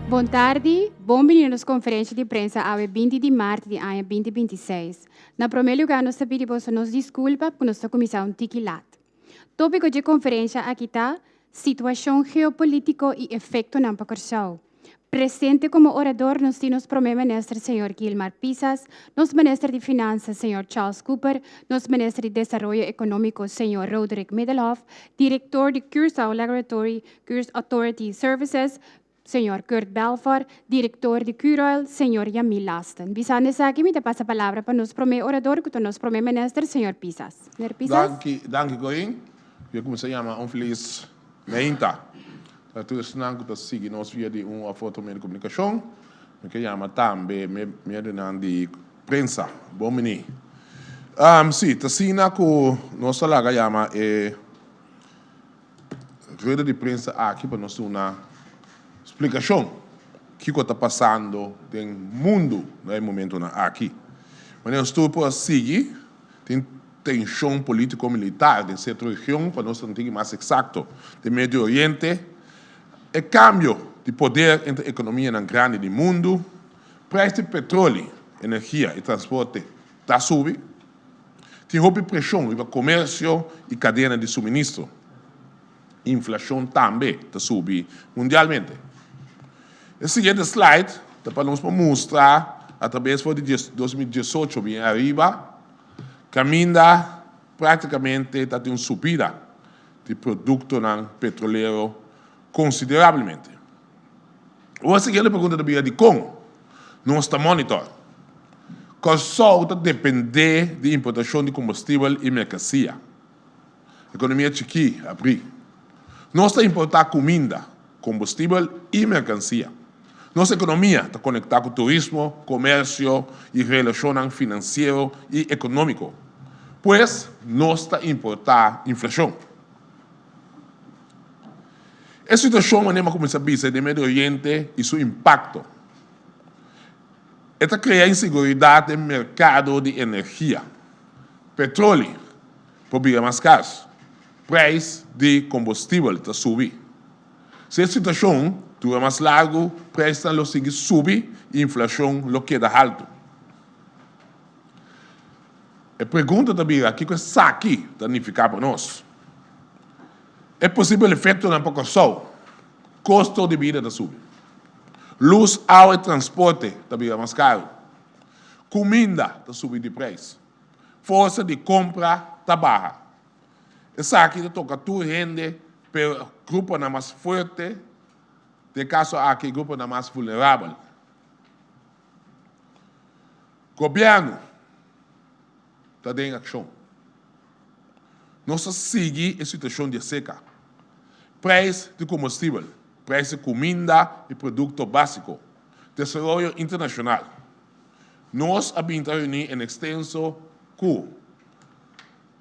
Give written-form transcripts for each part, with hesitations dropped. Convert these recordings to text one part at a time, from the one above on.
Bon tardi, bon bini na nos konferensha di prensa awe 20 di mart di aña 2026. Na promé lugá nos ta pidi boso nos diskulpa ku nos ta kuminsá un tiki lat. Tópiko dje konferensha aki ta Situashon geopolítiko i efektonan pa Kòrsou. Presente komo orador nos tin nos Promé Minister señor Gilmar Pisas, nos Minister di Finansa señor Charles Cooper, nos Minister di Desaroyo Ekonómiko señor Roderick Middelhof, Direktor di Curaçao Laboratory Curs Authority Services señor Kurt Belfor, Direktor di Curoil señor Yamil Lasten. Bisando esaki mi ta pasa palabra pa nos promé orador ku ta nos Promé Minister señor Pisas. Señor Pisas. Danki, danki Corinne. Mi a kuminsá yama un felis meinta. Ta tur esnan ku ta sigui nos via di un òf otro medio di komunikashon. Mi ke yama tambe medionan di prensa. Bon bini. Sí, ta asina ku nos ta laga yama e rueda di prensa aki pa nos duna splikashon kiko ta pasando den mundu na e momentonan aki. Manera nos tur por a sigui, tin tenshon polítiko-militar den sierto region, pa nos ta tiki mas eksakto, den Medio Oriente, e kambio di poder entre ekonomianan grandi di mundu, preis di petroli, energia i transporte ta subi, tin hopi preshon riba komersio i kadena di suministro, inflashon tambe ta subi mundialmente. E siguiente slide ta pa nos por mustra atrabes for di 2018 bien ariba, Caminda practicamente ta tin un subida di productonan petrolero considerablemente. Ora siguiente pregunta ta bira dicon nos ta monitor? Corsou ta depende di importacion di combustibel y mercancia. Economia chikí, abrí. Nos ta importá kuminda, kombustibel i merkansia. Nos ekonomia ta konektá ku turismo, komersio i relashonnan finansiero i ekonómiko. Pues, nos ta importá inflashon. E situashon manera mi a kuminsá bisa den Medio Oriente i su impakto. E ta krea inseguridat den merkado di energia. Petroli por bira mas kars. Prijs di kombustibel ta subi. Si e situashon dura mas largu, prijsnan lo sigui subi i inflashon lo keda haltu. E pregunta ta bira kiko esaki ta nifiká pa nos. E posibel efektonan pa Kòrsou, kosto di bida ta subi. Lus, awa i transporte ta bira mas karu. Kuminda ta subi di prijs. Forsa di kompra ta baha. Esaki ta toka tur hende, pero gruponan mas fuerte, den e kaso aki gruponan mas vulnerabel. Gobièrnu ta den akshon. Nos ta sigui e situashon di aseka. Preis di kombustibel, preis di kuminda i produkto básiko, desaroyo internashonal. Nos a bin ta reuní en ekstenso ku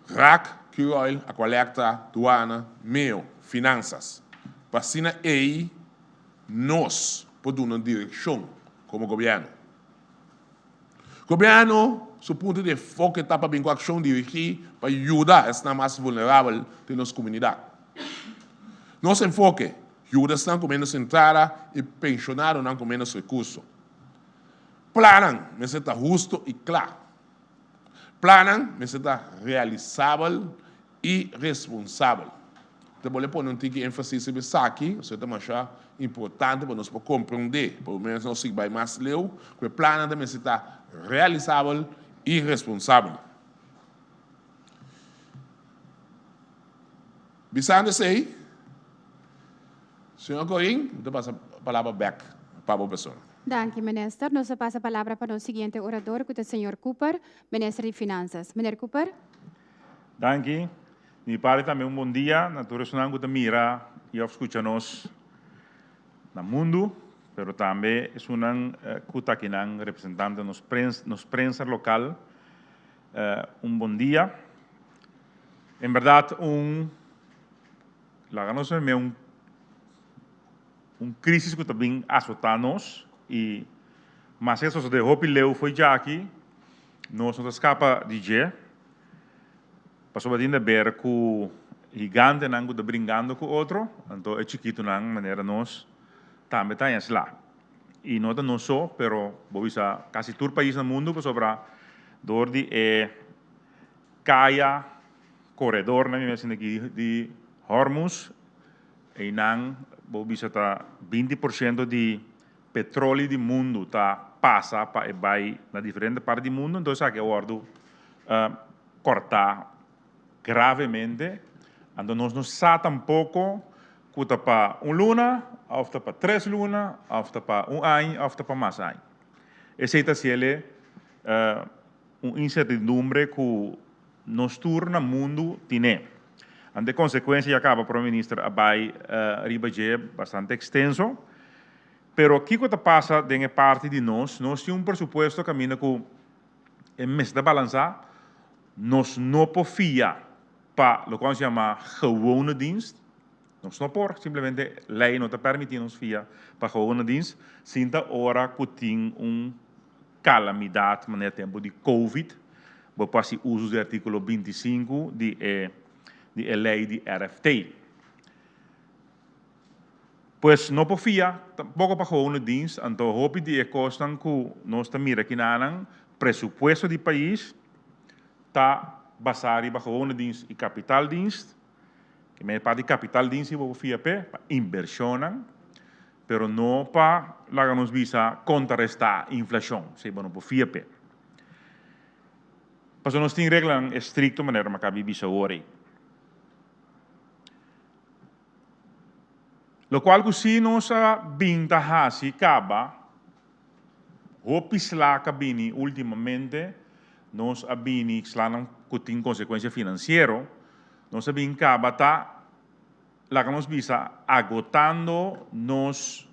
Raak, Curoil, Aqualectra, Duana, Meo, Finansas, pa asina ei nos por duna direkshon komo gobièrnu. Gobièrnu su punto di enfoke ta pa bin ku akshon dirigí pa yuda esnan mas vulnerabel den nos komunidat. Nos enfoke, yuda esnan ku ménos entrada i penshonadonan ku ménos rekurso. Plannan mester ta husto i kla. Plannan mester ta realisabel i responsabel. Ta bolbe pone un tiki énfasis riba esaki, pasobra ta masha importante pa nos por komprondé, pa por menos nos sigui bai mas leu, ku e plannan ta mester ta realisabel i responsabel. Bisando esei, señor Corin, mi ta pasa palabra bèk pa bo persona. Danki, Minister. Nos ta pasa palabra pa nos siguiente orador, ku ta señor Cooper, Minister di Finansas. Meneer Cooper. Danki. Di mi parti tambe un bon dia na tur esunnan ku ta mira i òf skucha nos na mundu, pero tambe esunnan ku ta akinan representante nos prens nos prensa lokal. Un bon dia. En bèrdat un laga nos meme un un crisis cu ta bin azota nos y maske a sosode hopi leu fo'i djaki nos no ta scapa di dje pasobra tin de ber cu gigantenan cu ta bringando cu otro anto e chikitonan manera nos tambe ta haña sla. I no ta nos so, pero bo bisa kasi tur pais na mundu pasobra dor di e kaya, koredor nan mi mester aki di Hormuz, einan bo bisa ta 20% di petroli di mundu ta pasa pa e bai na diferente parti di mundu, entonces esaki a wòrdu kòrtá gravemente, anto nos no sa tampoko ku ta pa un luna òf ta pa tres luna òf ta pa un aña òf ta pa mas aña. Esei ta hasiel un insertidumbre ku nos tur na mundu tine. Anto e konsekuensia ya kaba Prome Minister a bai riba dje bastante ekstenso. Pero kiko ta pasa den e parti di nos? Nos tin un presupuesto kaminda ku e mester ta balansá, nos no por fia pa loke nos yama gewone dienst, nos no por, simplemente lei no ta permití nos fia pa gewone dienst, sin ta ora ku tin un kalamidat manera tempu di covid, bo por hasi uso di artíkulo 25 di e di e lei di RFT. Pues no por fia tampoco pa gewone dienst, anto hopi di e cosnan cu nos ta mira kinanan, presupuesto di pais ta basa riba gewone dienst y kapitaaldienst, ke men e parti kapitaaldienst si bo por fia p'e, pa inversionnan, pero no pa laga nos bisa contraresta inflacion, si bo no por fia p'e. Pasobra nos tin reglanan estricto manera mi a caba di bisa awor ei. Lokual ku si nos a bin ta hasi kaba, hopi sla ka bini ultimamente, nos a bini slanan ku tin konsekuensia finansiero, nos a bin kaba ta, laga nos bisa, agotando nos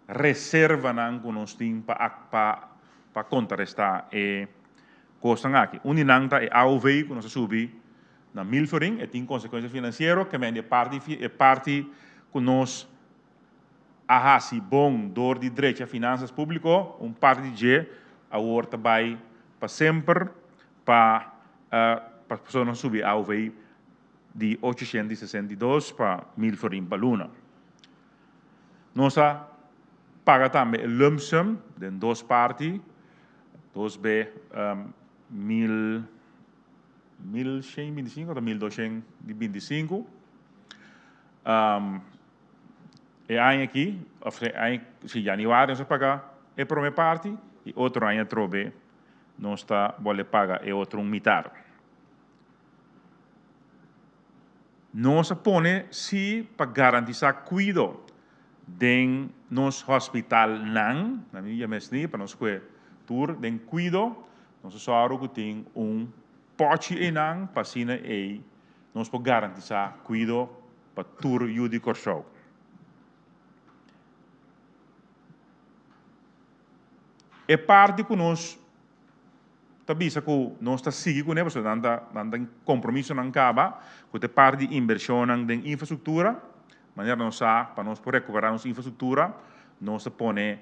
reservanan ku nos tin pa pa kontrarestá e kosnan aki. Un di nan ta e AOV ku nos a subi Na mil florin e tin konsekuensia finansiero ke men e parti e parti ku nos a hasi bon dor di drecha finansas públiko, un parti di dje awor ta bai pa semper pa pa personanan subi AOV di 862 pa mil florin pa luna. Nos a paga tambe e lump sum den dos parti, dos be mil. 1125 ta 1225. Um, e aña aki, of e aña, si januari nos a paga e prome parti y otro aña trobe nos ta bole paga e otro un mitar. Nos a pone si pa garantisa cuido den nos hospitalnan, na mi yama esni pa nos kue tur den cuido, nos a sòru ku tin un pòchi einan pa asina ei nos por garantisá kuido pa tur yu di Kòrsou. E parti ku nos ta bisa ku nos ta sigui kuné pasobra nan ta nan ta kompromisonan kaba ku ta e parti di invershonnan den infrastruktura, manera nos sa pa nos por rekuperá nos infrastruktura nos ta pone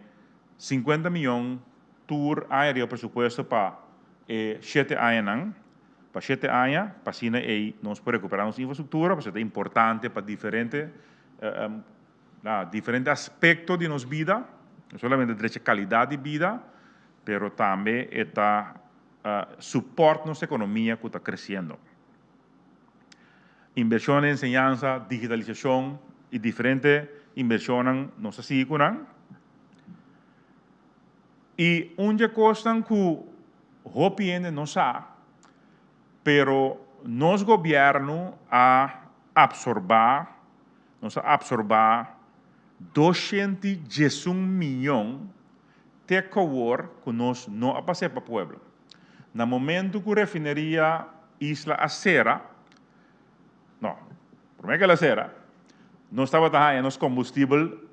50 mion Tur aña riba presupuesto pa e shete añanan, pa shete aña, pa asina ei nos por recuperá nos infrastructura, pasobra ta importante pa diferente, na diferente aspecto di nos bida, no solamente drecha calidad di bida, pero tambe e ta support nos economia cu ta creciendo. Inversion den enseñansa, digitalisacion y diferente inversionnan nos ta sigui cu nan. I un dje kosnan ku hopi hende no sa, pero nos gobièrnu a apsorbá, nos a apsorbá 211 mion te ku awor ku nos no a pas'é pa pueblo. Na momentu ku refineria Isla a sera, no, promé ku el a sera, nos tabata haña nos kombustibel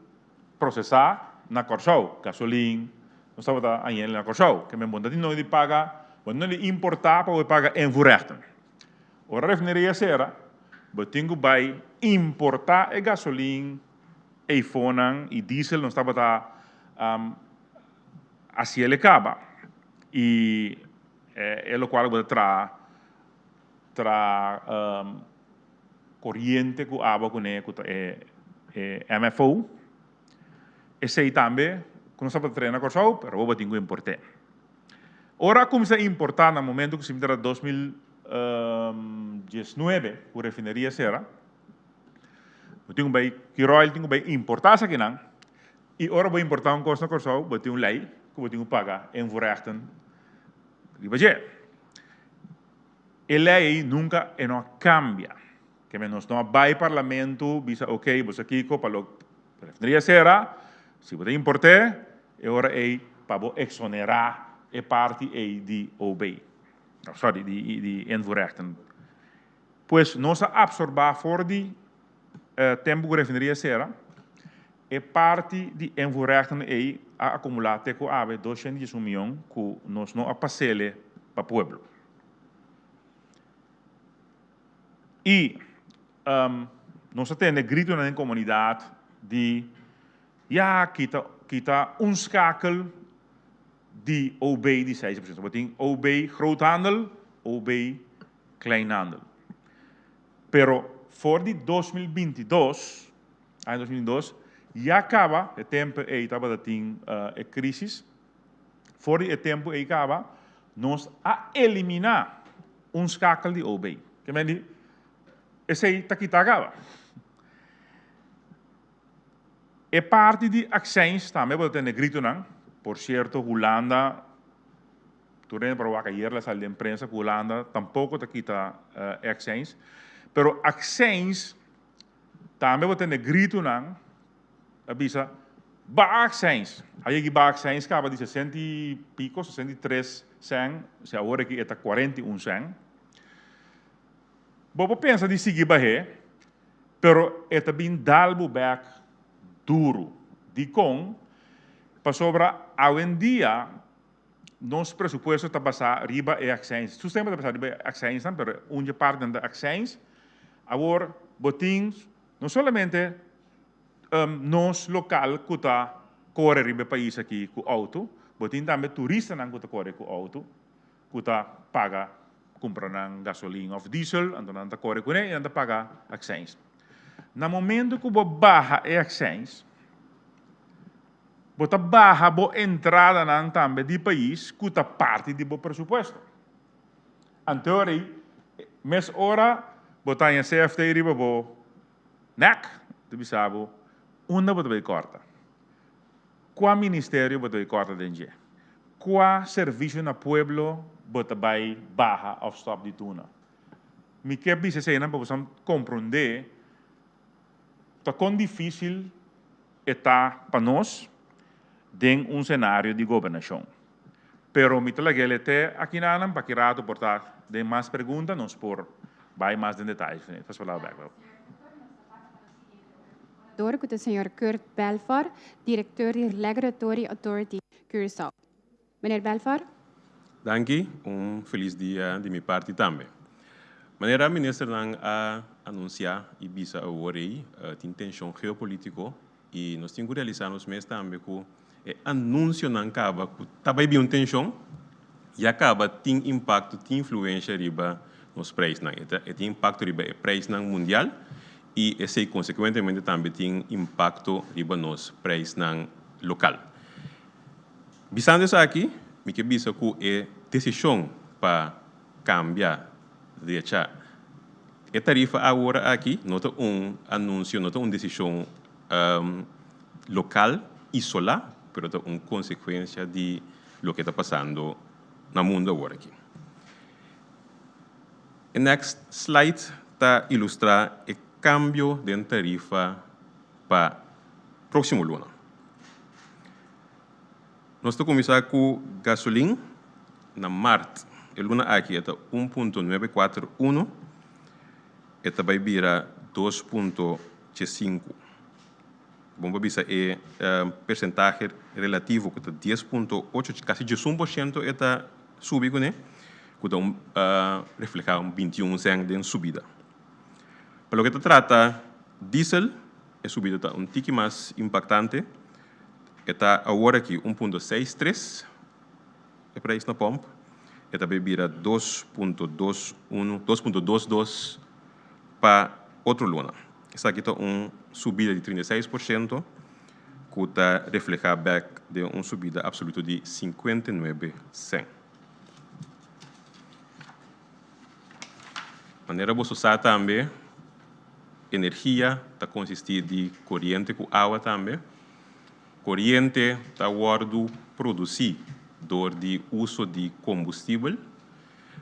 Prosesá na Kòrsou, gasolin, nos tabata añel na Kòrsou, ke men bo no tin nodi di paga, bo no tin nodi importá pa bo paga invoerrechten. Ora refineria sera, bo tin ku bai importá e gasolin, eifonan i diesel nos tabata hasiel e kaba i e lokual bo ta traha traha Koriente ku awa kuné ku ta e MFO. Esei tambe ku nos tabata trae na Kòrsou, pero awor bo tin ku import'é. Ora a kuminsá importá na momento ku siempre ta 2019 ku refineria sera, bo tin ku bai Curoil tin ku bai importá esakinan i ora bo importá un kos na Kòrsou bo tin un lei ku bo tin ku paga invoerrechten riba dje. E lei ei nunka e no a kambia. Keme nos no a bai parlamento bisa ok bo sa kiko pa lo refineria sera si bo ta import'é e ora ei pa bo exonerá e parti ei di OB sorry di di invoerrechten. Pues nos a absorbá for di tempu ku refineria sera e parti di invoerrechten ei a akumulá te ku awe 211 mion ku nos no a pas'ele pa pueblo. I nos a tende gritonan den komunidat di ya kita kita un skakel di OB di 6%. Bo tin OB groothandel, OB kleinhandel. Pero for di 2022, aña 2022, ya kaba e tempu ei tabata tin e krisis. For di e tempu ei kaba nos a eliminá un skakel di OB. Ke men di, esei ta kita kaba. E parti di accijns tambe bo ta tende gritonan. Por cierto, Hulanda, tur hende por a wak ayer la sali den prensa ku Hulanda tampoko ta kita e accijns. Pero accijns tambe bo tende gritonan a bisa baha accijns. A yegi baha accijns kaba di sesenta i piko, 63 cent, si awor aki e ta 41 cent. Bo por pensa di sigui bah'é, pero e ta bin dal bo bek duru. Dikon? Pasobra awendia nos presupuesto ta basá riba e accijns. Su semper ta basá riba e accijnsnan, pero un dje partinan ta accijns. Awor bo tin no solamente nos lokal ku ta kore riba e pais aki ku outo, bo tin tambe turistanan ku ta kore ku outo, ku ta paga kumpra nan gasolin òf diesel, anto nan ta kore kuné i nan ta paga akseins. Na momento ku bo baha e akseins, bo ta baha bo entradanan tambe di pais ku ta parti di bo presupuesto. Anto ei, mes ora bo ta haña CFT riba bo Nek ta bisa bo unda bo ta bay corta. Cua ministerio bo ta bay corta den dje. Cua servicio na pueblo bo ta bay baha of stop di duna. Mi kier bisa eseinan pa boso comprende ta con dificil e ta pa nos den un scenario di gobernacion. Pero mi ta laga el te akinanan pa ki rato por ta den mas pregunta nos por bai mas den detaye. Pas palabra bek. Door ku ta señor Kurt Belfort, direkteur di Regulatory Authority Curaçao. Meneer Belfort. Danki, un felis dia di mi parti tambe. Manera ministernan a anunsiá i bisa awor ei, tin tenshon geopolítiko I nos tin ku realisá nos mes tambe ku e anunsionan kaba ku ta bai bin un tenshon, ya kaba tin impakto, tin influensha riba nos preisnan. E ta e tin impakto riba e preisnan mundial i esei konsekuentemente tambe tin impakto riba nos preisnan lokal. Bisando esaki, mi ke bisa ku e desishon pa kambia drecha E tarifa awor aki no ta un anuncio, no ta un decision local isola, pero ta un consecuencia di loke ta pasando na mundo awor aki. E next slide ta ilustra e cambio den tarifa pa proximo luna. Nos ta kuminsá ku gasolin na mart. E luna aki e ta 1.941, e ta bai bira 2.5. Bon pa bisa e persentahe relativo ku ta 10.8, kasi 11% e ta subi kuné, ku ta un reflehá un 21 sèn den subida. Pa loke ta trata diesel, e subida ta un tiki mas impaktante. E ta awor aki 1.63 e prijs na pomp. E ta bay bira 2.21, 2.22 pa otro luna. Esaki ta un subida di 36% cu ta refleha bek. Den un subida absoluto di 59 sèn. Manera boso sa tambe, energia ta konsistí di koriente ku awa tambe. Koriente ta wòrdu produsí dor di uso di kombustibel.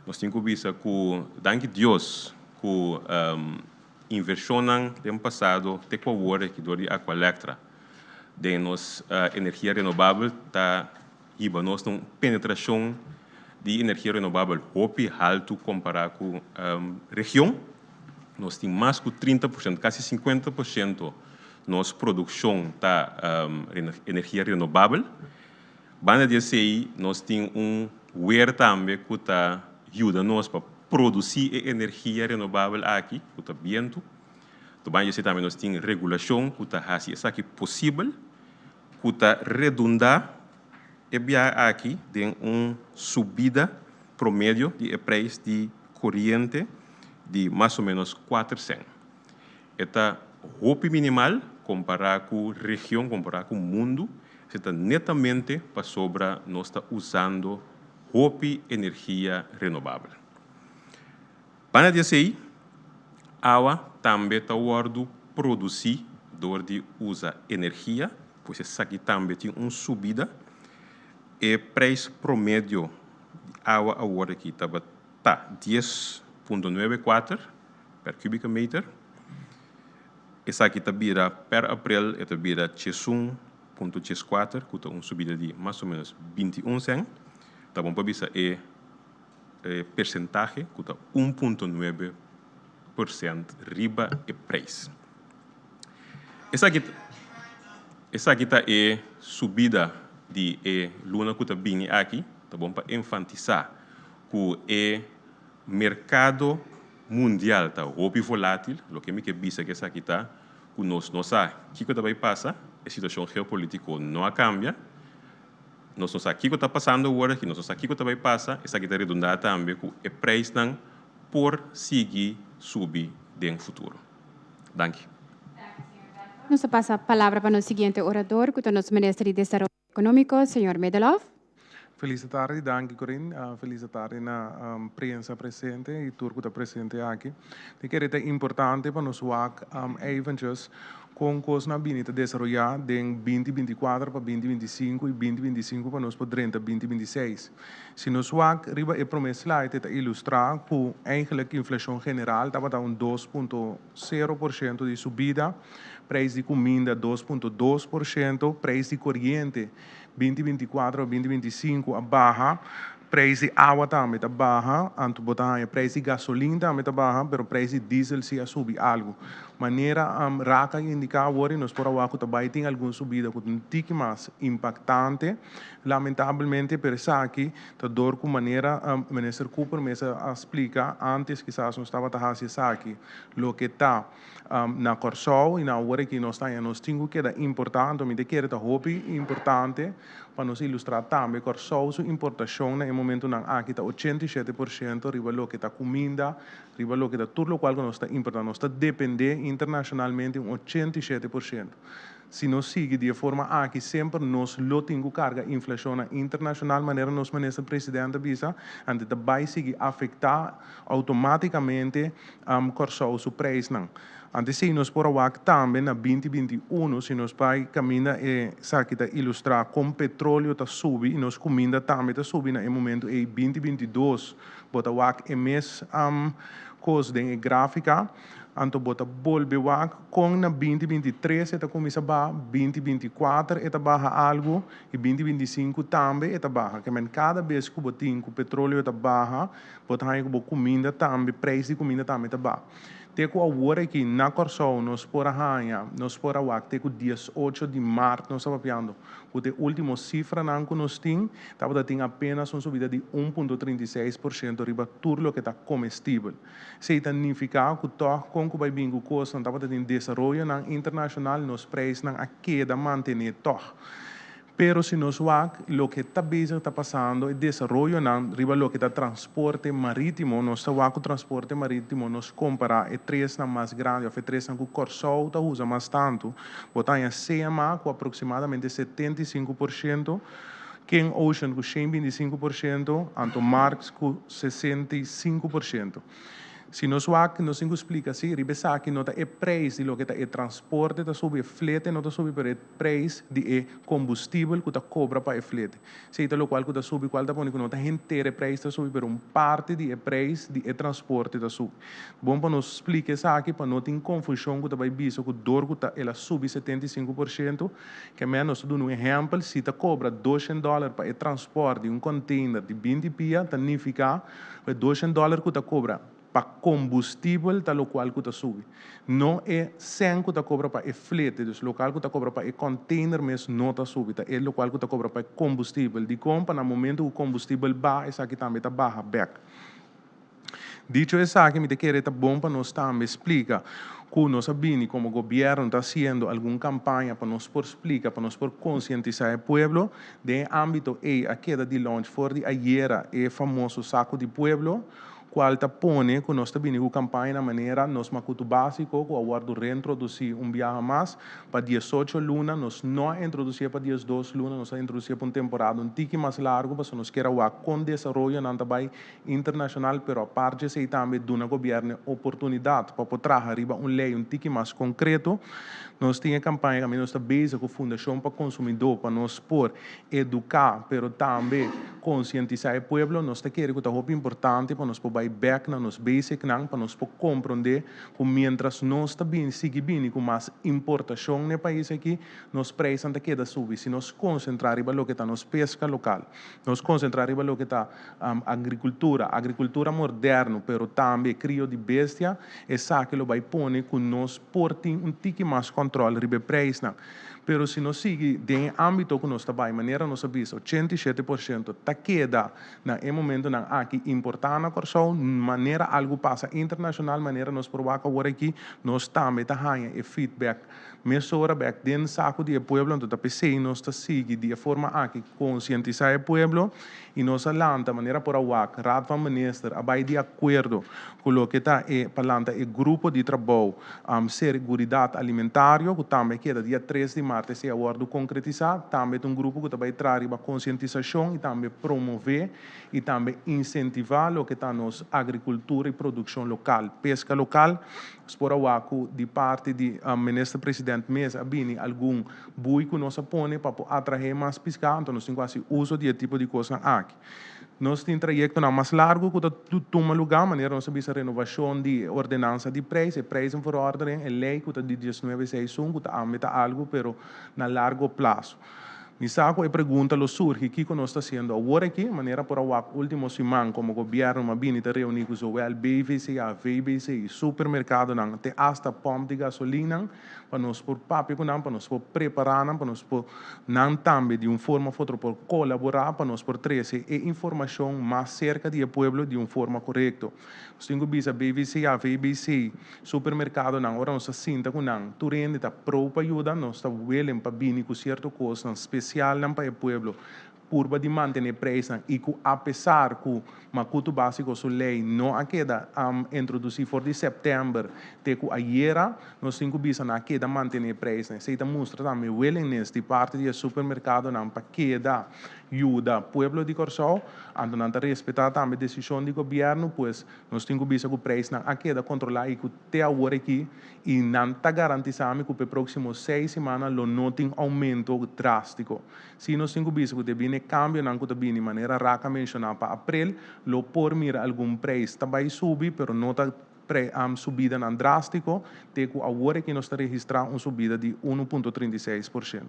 Nos tin ku bisa ku danki Dios ku invershonnan den pasado te ku awor aki dor di Aqualectra den nos energia renobabel ta hiba nos na un penetrashon di energia renobabel hopi haltu kompará ku region. Nos tin mas ku 30%, kasi 50% nos produkshon ta energia renobabel. Banda di esei nos tin un weer tambe ku ta yuda nos pa produsí e energia renobabel aki, ku ta bientu. Banda di esei tambe nos tin regulashon ku ta hasi esaki posibel, ku ta redundá e biaha aki den un subida promedio di e preis di koriente di mas o ménos 4 sèn. E ta hopi minimal kompará ku region, kompará ku mundu. E ta netamente pasobra nos ta usando hopi energia renobabel. Banda di esei, awa tambe ta wòrdu produsí dor di usa energia, pues esaki tambe tin un subida. E preis promedio di awa awor aki ta 10,94 per kubieke meter. Esaki ta bira per aprel, e ta bira 11,4, ku ta un subida di mas o ménos 21 sèn. Ta bon pa bisa e persentahe ku ta 1,9% riba e preis. Esaki ta e subida di e luna ku ta bini aki. Ta bon pa enfatisá ku e merkado mundial ta hopi volátil, loke mi ke bisa ku esaki ta ku nos no sa kiko ta bai pasa, e situashon geopolítiko no a kambia. Nos no sa kiko ta pasando awor aki, nos no sa kiko ta bai pasa, esaki ta redundá tambe ku e preisnan por sigui subi den futuro. Danki. Nos ta pasa palabra pa nos siguiente orador, ku ta nos minister di Desaroyo Ekonómiko, señor Middelhof. Felis tardi, danki Corinne. Felis tardi na prensa presente i tur ku ta presente aki. Mi ke ta importante pa nos wak eventjes kon kos a bini ta desaroyá den 2024 pa 2025 i 2025 pa nos por drenta 2026. Si nos wak riba e promé slide, ta ilustrá ku eigenlijk inflashon general tabata un 2,0% di subida, preis di kuminda 2,2%, preis di koriente 2024 2025 a baha, preis di awa tambe ta baha, anto bo ta haña preis di gasolin tambe ta baha, pero preis di diesel si a subi algu. Manera Raka a indiká awor, nos por a tambe tin algun subida ku un tiki mas impaktante, lamentablemente, pero aki ta dor ku manera minister Cooper mes a splika antes, kisas nos tabata hasi esaki, loke ta na Kòrsou i na awor ku nos ta nos tin ku keda importante, mi ta kere ta hopi importante pa nos ilustrá tambe Kòrsou su importashon na e momentonan aki ta 87% riba loke ta kuminda, riba loke ta tur lokual ku nos ta importá. Nos ta dependé internashonalmente un 87%. Si nos sigui di forma aki, semper nos lo tin ku karga inflashon internashonal, manera nos minister presidente a bisa, anto ta bai sigui afektá outomátikamente Kòrsou su preisnan. Anto si nos por wak tambe na 2021, si nos bai kaminda esaki ta ilustrá kon petroleo ta subi i nos kuminda tambe ta subi na e momento ei 2022, bo ta wak e mes kos den e gráfika, anto bo ta bolbe wak kon na 2023 e ta kuminsá baha, 2024 e ta baha algu i 2025 tambe e ta baha. Ke men kada bes ku bo tin ku petroleo ta baha, bo ta haña ku bo kuminda tambe, preis di kuminda tambe ta baha. Te ku awor aki na Kòrsou nos por a haña, nos por a wak te ku 18 di mart nos ta papiando, ku e último sifranan ku nos tin, tabata tin apenas un subida di 1,36% riba tur loke ta komestibel. Esei ta nifiká ku toch kon ku bai bin ku kosnan tabata tin desaroyonan internashonal, nos preisnan a keda mantené toch. Pero si nos wak loke ta bezig ta pasando e desaroyonan riba loke ta transporte marítimo, nos ta wak ku transporte marítimo nos kompará e tresnan mas grandi òf e tresnan ku Kòrsou ta usa mas tantu, bo ta haña CMA ku aproksimadamente 75%, King Ocean ku 125%, anto Maersk ku 65%. Si nos wak, nos tin ku splika si riba esaki no ta e preis di loke ta e transporte ta subi, e flete no ta subi, pero e preis di e kombustibel ku ta kobra pa e flete. Esei ta lokual ku ta subi, kual ta pone ku no ta henter e preis ta subi, pero un parti di e preis di e transporte ta subi. Bon pa nos splika esaki pa no tin konfushon ku ta bai bisa ku dor ku ta el a subi 75%, ke men nos ta duna un ehèmpel, si ta kobra 200 dòler pa e transpòrt di un kònteiner di 20 pia, ta nifiká ku e 200 dòler ku ta kobra pa kombustibel ta lokual ku ta subi. No e sèn ku ta kobra pa e flete, dus lokal ku ta kobra pa e kònteiner mes no ta subi, ta e lokual ku ta kobra pa e kombustibel. Dikon? Pa na momentu ku kombustibel baha esaki tambe ta baha bèk. Dicho esaki mi ta kere ta bon pa nos tambe splika ku nos a bini komo gobièrnu ta hasiendo algun kampaña pa nos por splika, pa nos por konsientisá e pueblo. Den e ámbito ei a keda di launch for di ayera e famoso Saku di Pueblo, kual ta pone ku nos ta bini ku kampaña na manera nos makutu básiko ku a wòrdu reintrodusí un biaha mas pa 18 luna. Nos no a introdusié pa 12 luna, nos a introdusié pa un temporada un tiki mas largu pasobra nos kier a wak kon desaroyonan ta bai internashonal, pero apart di esei tambe duna gobièrnu e oportunidat pa por traha riba un lei un tiki mas konkreto. Nos tin e kampaña kaminda nos ta bezig ku Fundashon pa Konsumidó pa nos por eduká pero tambe konsientisá e pueblo. Nos ta kere ku ta hopi importante pa nos por bai bèk na nos basicnan pa nos por komprondé ku miéntras nos ta bini sigui bini ku mas importashon na e pais aki, nos preisnan ta keda subi si nos konsentrá riba loke ta nos peska lokal. Nos konsentrá riba loke ta agrikultura, agrikultura moderno, pero tambe krio di bestia, esaki lo bai pone ku nos por tin un tiki mas kòntròl riba e preisnan. Pero si nos sigui den e ámbito ku nos ta bai, manera nos a bisa, 87% ta keda na e momentonan aki importá na Kòrsou, manera algu pasa internashonal, manera nos por wak awor aki, nos tambe ta haña e feedback Mesora bek den saku di e pueblo, anto ta p'esei nos ta sigui di e forma aki konsientisá e pueblo i nos a lanta manera por a wak Raad van Minister a bai di akuerdo ku loke ta e pa lanta e grupo di trabou Seguridat Alimentario ku tambe a keda dia 3 di mart esei a wòrdu konkretisá. Tambe ta un grupo ku ta bai traha riba konsientisashon i tambe promové i tambe insentivá loke ta nos agrikultura i produkshon lokal, peska lokal. Nos por a wak ku di parti di Minister President mes a bini algun bui ku nos a pone pa por atrahe mas piská, anto nos tin ku hasi uso di e tipo di kosnan aki. Nos tin trayektonan mas largu ku ta tuma lugá, manera nos a bisa renovashon di e ordenansa di preis, e prijzenverordening, e lei ku ta di 1961 ku ta ambe ta algu pero na largo plaso. Mi sa ku e pregunta lo surgi kiko nos ta hasiendo awor aki, manera por a wak ultimo siman komo gobièrnu a bini ta reuní ku zowel BVCA, VBC i supermerkadonan te asta pòmp di gasolinnan pa nos por papia ku nan, pa nos por prepará nan, pa nos por nan tambe di un forma òf otro por kolaborá pa nos por trese e informashon mas serka di e pueblo di un forma korekto. Nos tin ku bisa BVCA, VBC, supermerkadonan, ora nos ta sinta ku nan, tur hende ta pro pa yuda, nos ta willing pa bini ku sierto kosnan spesialnan pa e pueblo, purba di mantené preisnan i ku apesar ku Makutu Básiko su lei no a keda introdusí for di sèptèmber te ku ayera, nos tin ku bisa nan a keda mantené preisnan. Esei ta mustra tambe willingness di parti di e supermerkadonan pa keda yuda pueblo di Kòrsou, anto nan ta respetá tambe desishon di gobièrnu, pues nos tin ku bisa ku preisnan a keda kontrolá i ku te awor aki i nan ta garantisá mi ku pa e próksimo seis simannan lo no tin oumento drástiko. Sí nos tin ku bisa ku debí na e kambionan ku ta bini manera Raka menshoná pa aprel lo por mira algun preis ta bai subi pero no ta subidanan drástiko te ku awor aki nos ta registrá un subida di 1.36%.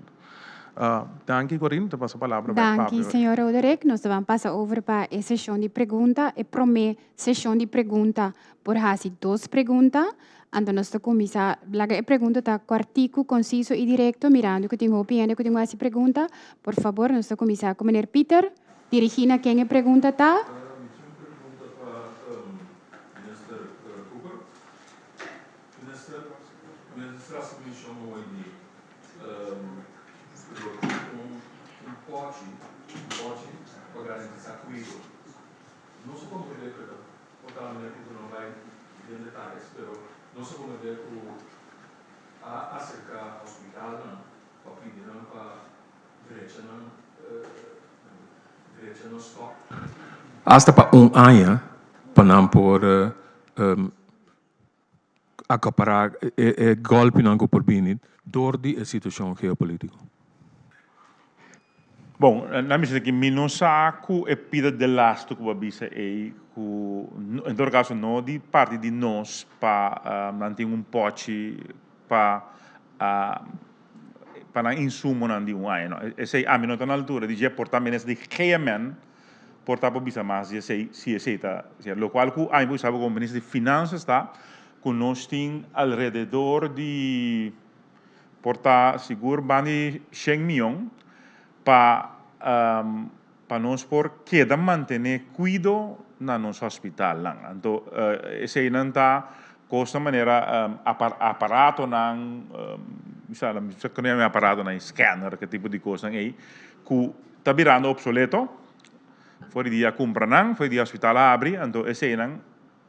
Danki Corinne, ta pasa palabra bek Danki papia. señor Roderick. Nos ta ban pasa over pa e seshon di pregunta. E prome seshon di pregunta por hasi dos pregunta. Anto nos ta kuminsá, laga e pregunta ta kòrtiku, konsiso i direkto, mirando ku tin hopi hende ku tin ku hasi pregunta. Por fabor, nos ta kuminsá ku meneer Pieter. Dirigí na ken e pregunta ta. Mi tin un pregunta pa Minister Cooper. Minister, minister a hasi menshon awor di lo tin un. Un pòchi, un pòchi pa garantisá kuido. Nos a komprendé ku e ta por ta manera ku no bai den detayes, pero nos a komprendé ku a aserká hospitalnan pa pidi nan pa drecha nan drecha nan stòk. Asta pa un aña pa nan por akapará e gòlpinan ku por bini dor di e situashon geopolítiko. Bon, nan bisa aki mi no sa ku e pida delastu ku bo a bisa ei ku en todo kaso no di parti di nos pa nan tin un pòchi pa pa nan insumonan di un aña no. Esei ami no ta na altura di dje por ta minister di GMN por ta por bisa mas di esei si esei ta sierto. Lokual ku ami por bisa bo komo minister di Finansas ta ku nos tin alrededor di por ta sigur ban di shen mion pa pa nos por keda mantene kuido na nos hospitalnan. Anto eseinan ta kosnan manera aparatonan, mi sa mi sa ku nan yama aparatonan, scanner, ke tipo di kosnan ei ku ta birando opsoleto. For di dia a kumpra nan, for di dia hospital a habri, anto eseinan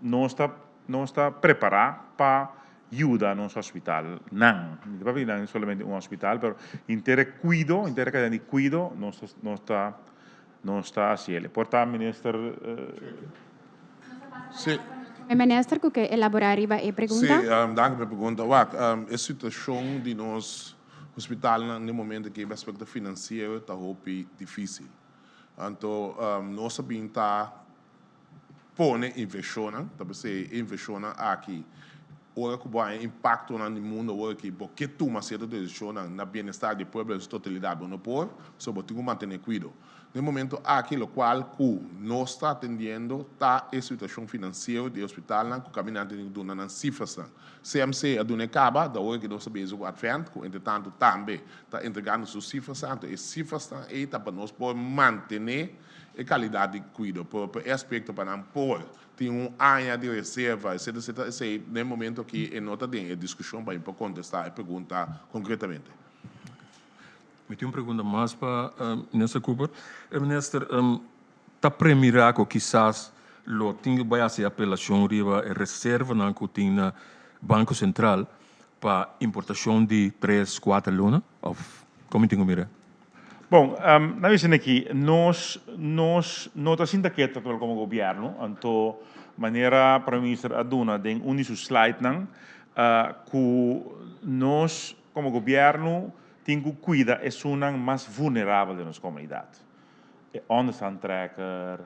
Nos ta nos ta prepará pa yuda nos hospitalnan. Mi ta papia di nan solamente un hospital, pero henter e kuido, henter e kadena di kuido nos ta nos ta nos ta hasi el. Por ta Minister. Sí. E Minister ku ke elaborá riba e pregunta? Sí, danki pa e pregunta. Wak, e situashon di nos hospitalnan den momento aki aspekto finansiero ta hopi difísil. Anto nos a bin ta pone invershonnan, ta p'esei e invershonnan aki ora ku bo haña impaktonan di mundu awor aki bo ke tuma sierto desishonnan na bienestar di e pueblo en su totalidat bo no por, pasobra bo tin ku mantené kuido. Den momento aki lokual ku nos ta atendiendo ta e situashon finansiero di e hospitalnan ku kaminda tin ku duna nan sifrasnan. CMC a duna e kaba, ta ora ku nos ta bezig ku Advent ku entretantu tambe ta entregando su sifrasnan, anto e sifrasnan ei ta pa nos por mantené e kalidat di kuido, pero pa e aspekto pa nan por tin un aña di reserva etcetera etcetera esei den e momento aki e no ta den e diskushon pa mi por kontestá e pregunta konkretamente. Mi tin un pregunta mas pa Minister Cooper. Minister, ta premirá ku kisas lo tin ku bai hasi apelashon riba e reservanan ku tin na Banko Sentral pa importashon di tres, kuater luna? Òf kon mi tin ku mira? Bon, nan bisa aki, nos nos no ta sinta keto actual como gobierno, anto manera Prome Minister a duna den un di su slidenan, cu nos como gobierno tin cu cuida esunnan mas vulnerabel den nos comunidad, e onderstandtrekker,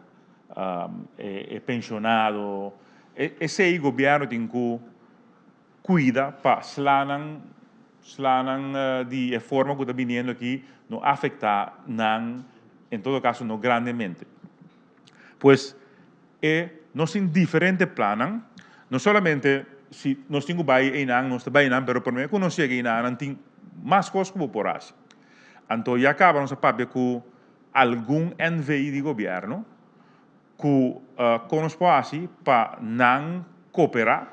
e pensionado, esey gobierno tin cu Cuida pa slanan slanan di e forma cu ta biniendo aki no afecta nan, en todo caso no grandemente. Pues e nos tin diferente plannan, no solamente si nos tin cu bay eynan nos ta bay eynan, pero prome cu nos yega eynan nan tin mas cos cu bo por haci. Anto ya caba nos a papia cu algun NV di gobierno Ku kon nos por hasi pa nan koperá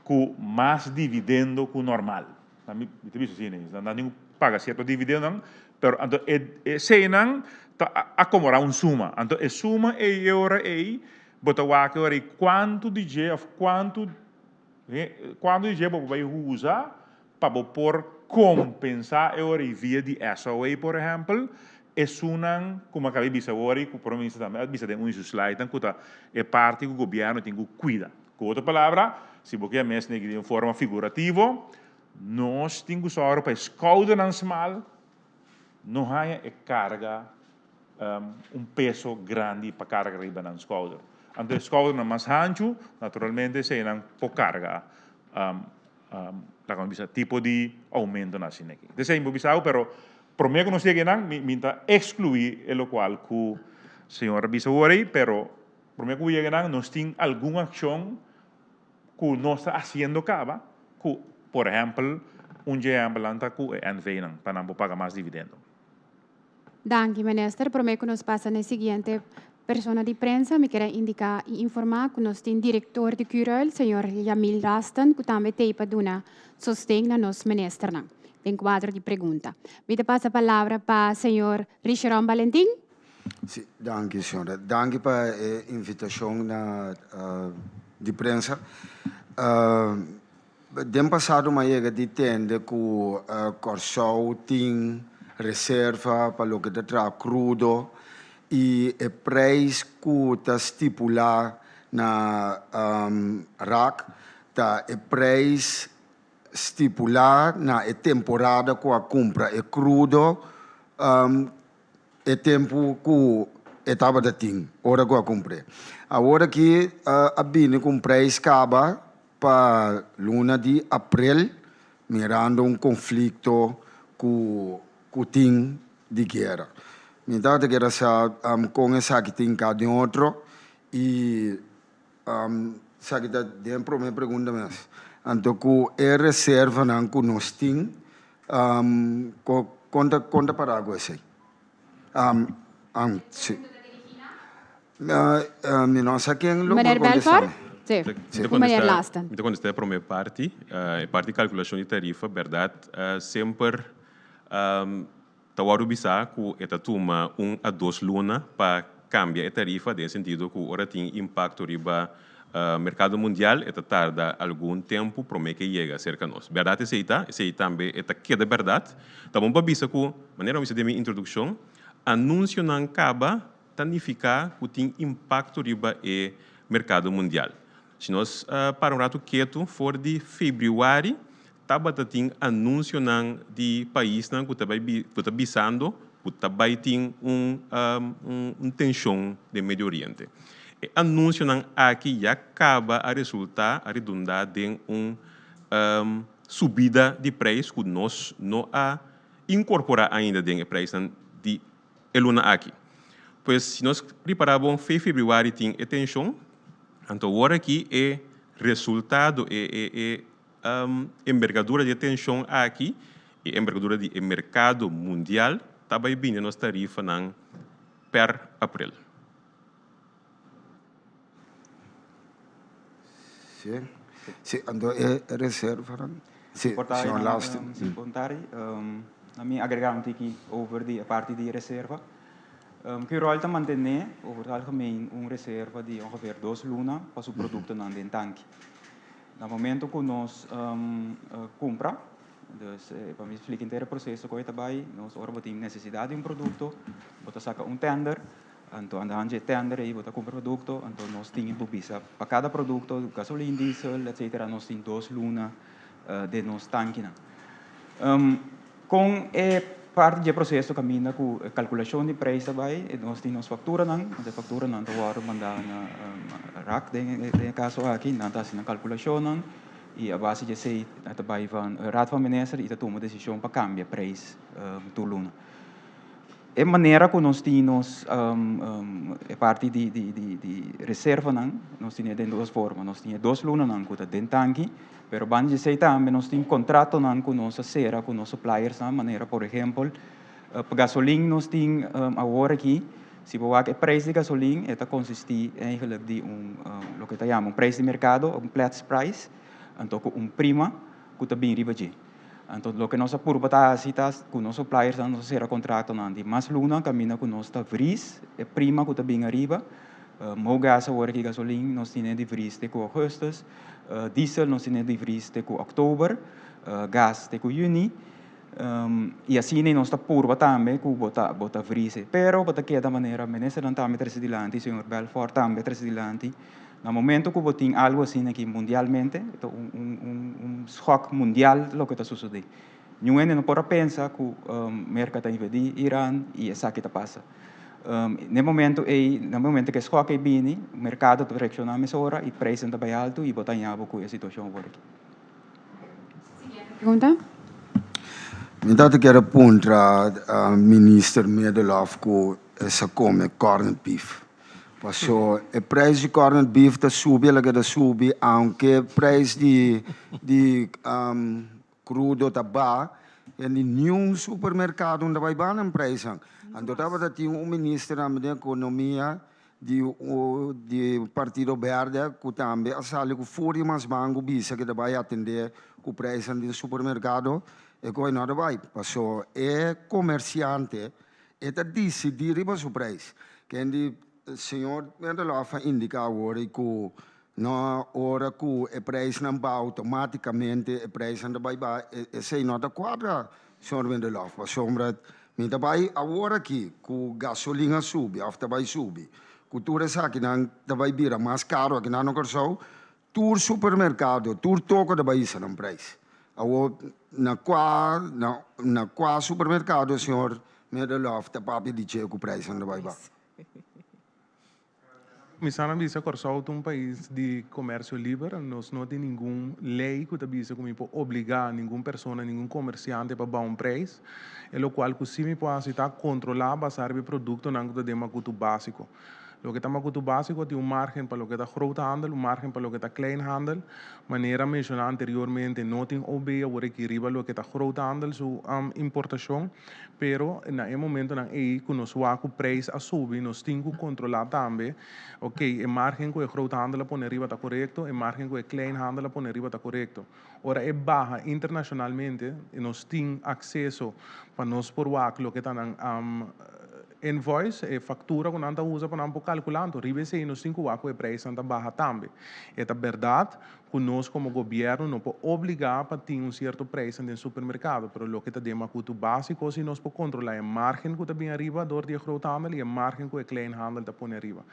ku mas dividendo ku normal? Mi ta bisa asina, nan tin ku paga sierto dividendonan, pero anto e eseinan ta akomodá un suma. Anto e suma ei e ora ei bo ta wak e ora ei kuantu di dje òf kuantu kuantu di dje bo por bai usa pa bo por kompensá e ora ei via di SOA por ehèmpel, esunnan ku mi a kaba di bisa awor i ku Prome Minister tambe a bisa den un di su slidenan ku ta e parti ku gobièrnu tin ku kuida. Ku otro palabra, si bo ke a mes negi den forma figurativo, nos tin ku sòru pa e skoudernan smal no haña e karga un peso grandi pa karga riba nan skouder. Anto e skoudernan mas hanchu, naturalmente eseinan por karga Laga mi bisa tipo di oumentonan asina aki. Desei mi por bisa awo, pero prome ku nos yega einan mi mi ta ekskluí e lokual ku señor a bisa awor ei, pero prome ku yega einan nos tin algun akshon ku nos ta hasiendo kaba ku por ehèmpel un dje ehèmpelnan ta ku e NV-nan pa nan por paga mas dividendo. Danki, Minister. Prome ku nos pasa na e siguiente persona di prensa, mi kier a indiká i informá ku nos tin direktor di Curoil, señor Yamil Rasten, ku tambe t'ei pa duna sosten na nos ministernan. den kuadro di pregunta. Mi ta pasa palabra pa señor Richeron Balentin. Sí, danki señora. Danki pa e invitacion na di prensa. Den pasado mi a yega di tende ku Kòrsou tin reserva pa loke ta traha krudo i e preis ku ta stipulá na rak ta e preis stipulá na e temporada ku a kumpra e krudo. E tempu ku e tabata tin ora ku a kumpr'é. Awor aki a bini ku un preis kaba pa luna di aprel mirando un konflikto ku ku tin di guera. Mi tabata kere sa kon esaki tin ka den otro i esaki ta den prome pregunta mes. Anto ku e reservanan ku nos tin Kon ta kon ta pará ku esei? Si. Mi no sa ken lo por Meneer kontestá Belfort? mi. Sí. Mi ta Ku meneer kontestá, Lasten. mi ta kontestá e promé parti, e parti kalkulashon di tarifa, bèrdat semper ta wòrdu bisá ku e ta tuma un a dos luna pa kambia e tarifa den e sentido ku ora tin impakto riba Merkado mundial e ta tarda algun tempu promé ke yega serka nos. Bèrdat esei ta, esei tambe e ta keda bèrdat. Ta bon pa bisa ku, manera mi bisa den mi introdukshon, anunsionan kaba ta nifiká ku tin impakto riba e merkado mundial. Si nos para un ratu ketu, for di febrüari tabata tin anunsionan di paisnan ku ta bai ku ta bisando ku ta bai tin un un tenshon den Medio Oriente. E anunsionan aki ya kaba a resultá, a redundá den un subida di preis ku nos no a inkorporá ainda den e preisnan di e luna aki. Pues si nos ripará bon fe febrüari tin e tenshon, anto awor aki e resultado, e e e Embergadura di e tenshon aki i embergadura di e merkado mundial ta bai bini nos tarifanan per aprel. Sí, sí, anto e reservanan, sí, señor Lasten. Si por ta mi agrega un tiki over di e parti di reserva. Curoil ta mantene over het algemeen un reserva di ongeveer dos luna pa su productonan den tanki. Na momento ku nos kumpra, dus pa mi splika henter e proseso ku e ta bai, nos ora bo tin nesesidat di un produkto, bo ta saka un tender, anto andehan dje tender ei bo ta kumpra produkto, anto nos tin bo bisa pa kada produkto, gasolin, diesel, etsetera, nos tin dos luna den nos tankinan. Kon e parti dje proseso kaminda ku e kalkulashon di preis ta bai, nos tin nos fakturanan, nos e fakturanan ta wòrdu mandá na rak den e kaso aki, nan ta hasi nan kalkulashonnan i a base di esei ta bai van Raad van Minister i ta tuma desishon pa kambia preis tur luna. E manera ku nos tin nos e parti di di reservanan, nos tin e den dos forma, nos tin e dos lunanan ku ta den tanki, pero banda di esei tambe nos tin kontratonan ku nos a sera ku nos supliersnan, manera por ehempel pa gasolin nos tin awor aki, si bo wak e preis di gasolin e ta konsistí eigenlik di un loke ta yama un preis di merkado, un Platts price, anto ku un prima ku ta bin riba dje. Anto loke nos a purba ta hasi ta ku nos supliersnan nos a sera kontratonan di mas luna kaminda ku nos ta vries e prima ku ta bin ariba. Mogas awor aki gasolin nos tine di vries te ku augustus, diesel nos tine di vries te ku oktober, gas te ku yüni. I asina nos ta purba tambe ku bo ta bo ta vries e. Pero bo ta keda manera ministernan tambe trese dilanti, señor Belfort tambe trese dilanti. Na momento ku bo tin algu asina aki mundialmente, e ta un un un un schok mundial loke ta sosodé. Niun hende no por a pensa ku Merka ta invadí Iran i esaki ta pasa. Na e momento ei, na e momento ku e schok ei bini, merkado ta reakshoná mesora i preisnan ta bai altu i bo ta haña bo ku e situashon awor aki. Siguiente pregunta. Mi tabata kier a puntra Minister Middelhof ku e sa kome corned beef. Paso e prijs di corned beef ta subi el a keda subi aunke prijs di di crudo ta baha en di niun supermercado no ta bai baha nan prijsnan. Anto tabata tin un minister tambe den economia. di di Partido Berde ku tambe a sali ku furia mas mangu bisa ku ta bai atendé ku preisnan den supermerkado, e koi no ta bai. Paso e komersiante e ta disidí riba su preis. Kendi señor Mendelof a indiká awor ei ku no ora ku e preisnan baha outomátikamente e preisnan ta bai baha, esei no ta kuadra señor Mendelof pasobra Mi ta bai awor aki ku gasolin a subi òf ta bai subi, ku tur esakinan ta bai bira mas karu akinan na Kòrsou, tur supermerkado, tur toko ta bai hisa nan preis. Awor na kua na kua supermerkado señor Medelof ta papia di dje ku preisnan ta bai baha? Mi sa na bisa Kòrsou ta un pais di komersio liber, nos no tin ningun lei ku ta bisa ku mi por obligá ningun persona, ningun komersiante pa baha un preis. E lokual ku si mi por hasi ta kontrolá basá riba e produktonan ku ta den makutu básiko. Loke ta makutu básiko tin un márgen pa loke ta groothandel, un márgen pa loke ta kleinhandel. Manera menshoná anteriormente no tin OB awor aki riba loke ta groothandel su importashon. Pero na e momentonan ei ku nos wak ku preis a subi, nos tin ku kontrolá tambe, ok, e margen ku e groothandel a pone riba ta korekto, e margen ku e kleinhandel a pone riba ta korekto. Ora e baha internashonalmente, nos tin akseso pa nos por wak loke ta nan invoice, e faktura ku nan ta usa pa nan por kalkulá, anto riba esei nos tin ku wak ku e preisnan ta baha tambe. E ta bèrdat ku nos komo gobièrnu no por obligá pa tin un sierto preisnan den supermerkado, pero loke ta den makutu básiko si nos por kontrolá e márgen ku ta bin ariba dor di e groothandel i e márgen ku e kleinhandel ta pone ariba.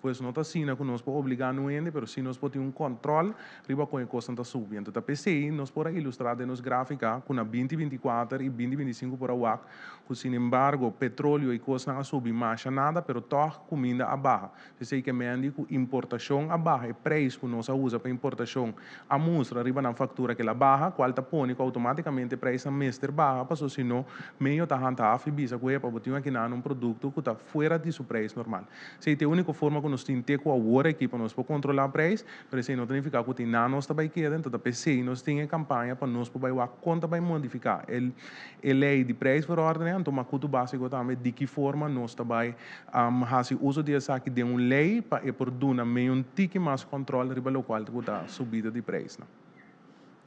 Pues no ta asina ku nos por obligá nu hende, pero si nos por tin un kòntròl riba kon e kosnan ta subi. Anto ta p'esei nos por a ilustrá den nos gráfika ku na binti 24 i binti 25 por a wak ku sinembargo petroleo i kosnan a subi masha nada, pero tòg kuminda a baha. P'esei ke mendi ku importashon a baha, e preis ku nos a usa pa importashon a mustra riba nan faktura ke la baha, kual ta pone ku outomátikamente e preisnan mester baha, paso si no, medio ta handhaaf i bisa ku epa bo tin aki nan un produkto ku ta fuera di su preis normal. Esei ta e úniko forma ku nos tin te ku awor aki pa nos por kontrolá preis, pero esei no ta nifiká ku tin nan nos ta bai keda, enton ta p'esei nos tin e kampaña pa nos por bai wak kon ta bai modifiká e e lei di prijsverordening, anto makutu básiko tambe di ki forma nos ta bai hasi uso di esaki den un lei pa e por duna mei un tiki mas kòntròl riba lokual ku ta subida di preisnan.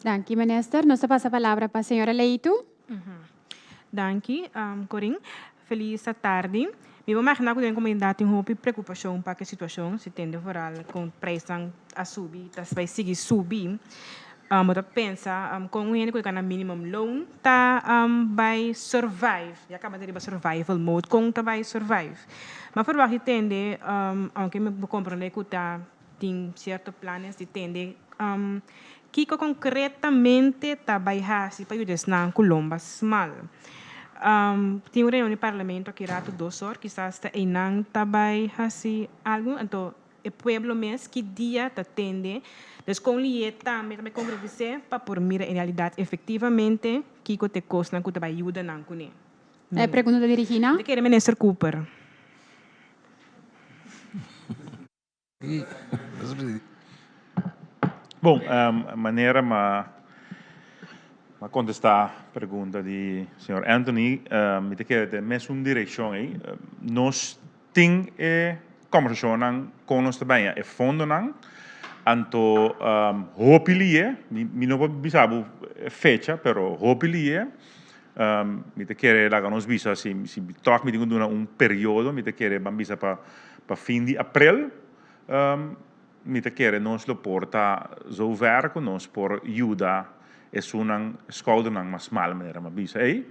Danki Minister. Nos ta pasa palabra pa señora Leitu. Danki Corin. Feliz tardi. Mi por imaginá ku den komunidat tin hopi preokupashon pa ke situashon, si tende vooral kon preisnan a subi i ta bai sigui subi. Bo ta pensa kon un hende ku e gana minimum loan ta bai survive, ya kaba ta riba survival mode, kon ta bai survive? Mi a ferwagt di tende, aunke mi por komprende ku ta tin sierto planes di tende kiko konkretamente ta bai hasi pa yuda esnan ku lomba smal. Tin un reunion di parlamento aki rato dos or, kisas ta einan ta bai hasi algu, anto e pueblo mes ki dia ta tende, dus kon lié tambe ta bai konkretis'é pa por mira en realidat efektivamente kiko ta e kosnan ku ta bai yuda nan kuné. E pregunta ta dirigí na? Ta kere Minister Cooper. Bon, manera m'a contesta pregunta di señor Anthony, mi ta kere den mesun direccion ey. Nos tin e conversacionnan con nos ta baña e fondonan, anto hopi liye, mi no por bisa bo fecha, pero hopi liye, Mi ta kere laga nos bisa si si tòg mi tin ku duna un periodo mi ta kere ban bisa pa pa fin di aprel mi ta kere nos lo por ta zover ku nos por yuda esunnan skoudernan mas mal manera mi a bisa ei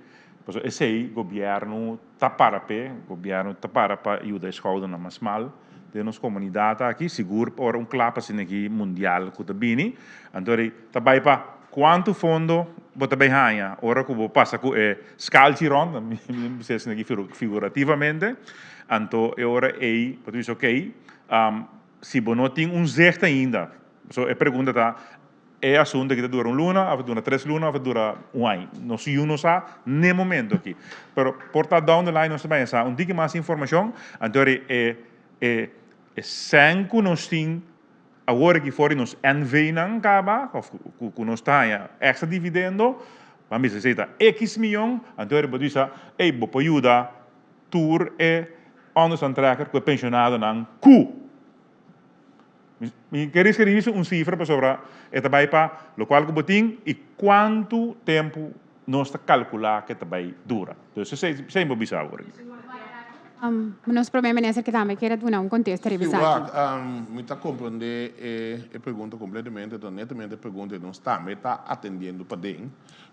pasobra esei gobièrnu ta para p'e gobièrnu ta para pa yuda e skoudernan mas mal den nos komunidat aki sigur ora un klap asina aki mundial ku ta bini anto ta bai pa Kuantu fondo bo ta bay haña ora ku bo pasa ku e skalchi rònt, mi bisa esaki figurativamente, anto e ora ei bo ta bisa okey, si bo no tin un zicht ainda, so e pregunta ta, e asuntu aki ta dura un luna òf ta dura tres luna òf ta dura un aña? Nos yu no sa n'e momento aki, pero por ta down the line nos ta bay sa un tiki mas informashon, anto e e e sèn ku nos tin Awor aki for di nos NV-nan kaba, of ku nos ta haña extra dividendo, ban bisa esei ta X miyon, anto bo bisa, ey, bo por yuda tur e onderstandtrekker ku e penshonadonan ku Mi ke riska di bisa un sifra pasobra e ta bai pa lokual ku bo tin i kuantu tempu nos ta kalkulá ku e ta bai dura. Dus esei esei mi por bisa awor aki. Nos prome minister ke tambe kier a duna un kontesta riba Sí, esaki. wak, mi ta komprendé e e pregunta kompletamente, ta netamente e pregunta ku nos tambe ta atendiendo paden,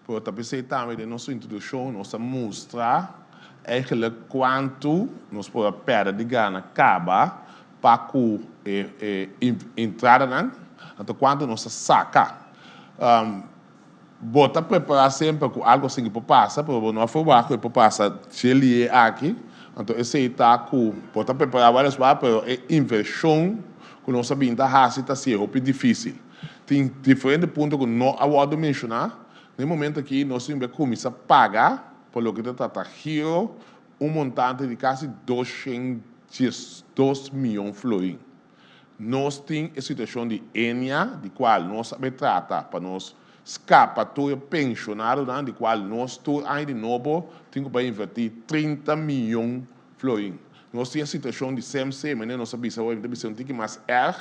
pero ta p'esei tambe den nos introdukshon nos a mustra eigenlijk kuantu nos por a pèrdè di gana kaba pa ku e entradanan, anto kuantu nos ta saka. Bo ta prepará semper ku algu asin por pasa, pero bo no a ferwagt ku e por pasa dje lié aki. Anto esei ta ku bo ta prepará wèles wak, pero e invershon ku nos a bin ta hasi ta hasié hopi difísil. Tin diferente punto ku no a wòrdu menshoná. Na e momento aki nos tin ku kuminsá paga pa loke ta trata giro un montante di kasi 212 mion florin. Nos tin e situashon di Enia, di kual nos a bay trata pa nos skapa tur e penshonadonan, di kual nos tur aña di nobo tin ku bay invertí 30 mion florin. Nos tin e situashon di CMC, manera nos a bisa hoy, mi ta bisa un tiki mas erg,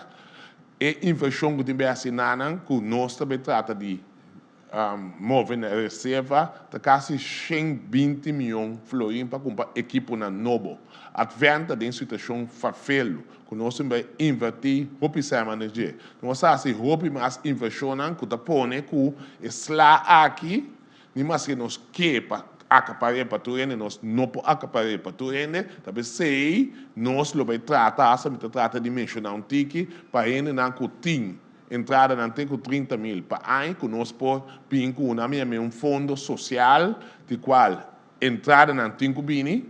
e invershon ku tin bay hasi nanan ku nos ta bay trata di Move na reserva ta kasi 120 mion florin pa kumpra ekiponan nobo. Advent ta den situashon farfelu ku nos tin bai invertí hopi sèma na dje. Nos a hasi hopi mas invershonnan ku ta pone ku e sla aki ni maske nos ke pa akapar'é pa tur hende nos no por akapar'é pa tur hende. Ta p'esei nos lo bai trata, hasta mi ta trata di menshoná un tiki pa hendenan ku tin Entradanan te ku 30 mil pa aña ku nos por bin ku una mi un fondo sosial di kual entradanan tin ku bini,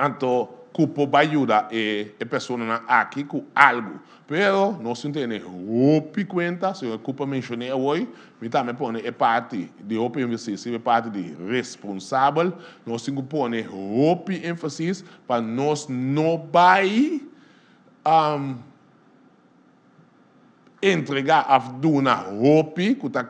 anto ku por bai yuda e e personanan aki ku algu. Pero nos tin tene hopi kuenta, señor Cooper menshoné awoy, mi tambe pone e parti di hopi énfasis riba e parti di responsabel, nos tin ku pone hopi énfasis pa nos no bai Entregá òf duna hopi ku ta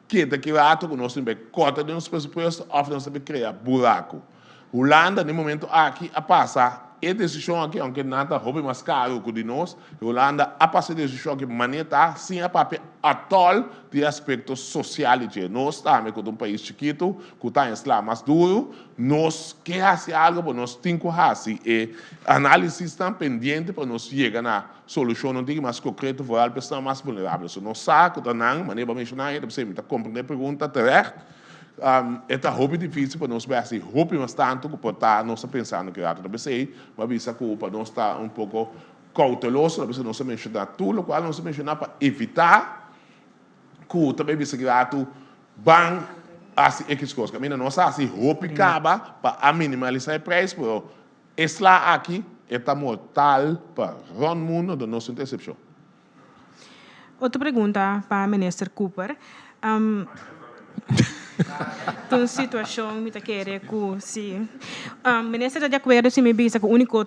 keda ki rato ku nos tin bai kòrta den nos presupuesto òf nos ta bai krea buraku. Hulanda den momento aki a pasa e desishon aki, ounke nan ta hopi mas karu ku di nos, Hulanda a pasa e desishon aki manera ta sin a papia atòl di e aspekto sosial di dje. Nos tambe ku ta un pais chikitu ku ta en sla mas duru, Nos ke hasi algo, pero nos tin ku hasi e análisisnan pendiente pa nos yega na solushonnan tin mas konkreto vooral pa esnan mas vulnerabel. So nos sa ku ta nan, manera bo a menshoná e ta p'esei mi ta komprendé e pregunta terecht, e ta hopi difísil pa nos bai hasi hopi mas tantu ku por ta nos ta pensando ki rato. Ta p'esei bo a bisa ku pa nos ta un poko kouteloso, ta p'esei nos a menshoná tur lokual nos a menshoná pa evitá ku ta bai bisa ki ratu ban hasi ekis kos. Kaminda nos a hasi hopi kaba pa a minimalisá e preis, pero e sla aki e ta mortal pa rònt mundu, anto nos no ta eksepshon. Otro pregunta pa Minister Cooper. Ta un situashon mi ta kere ku si Minister ta di akuerdo si mi bisa ku úniko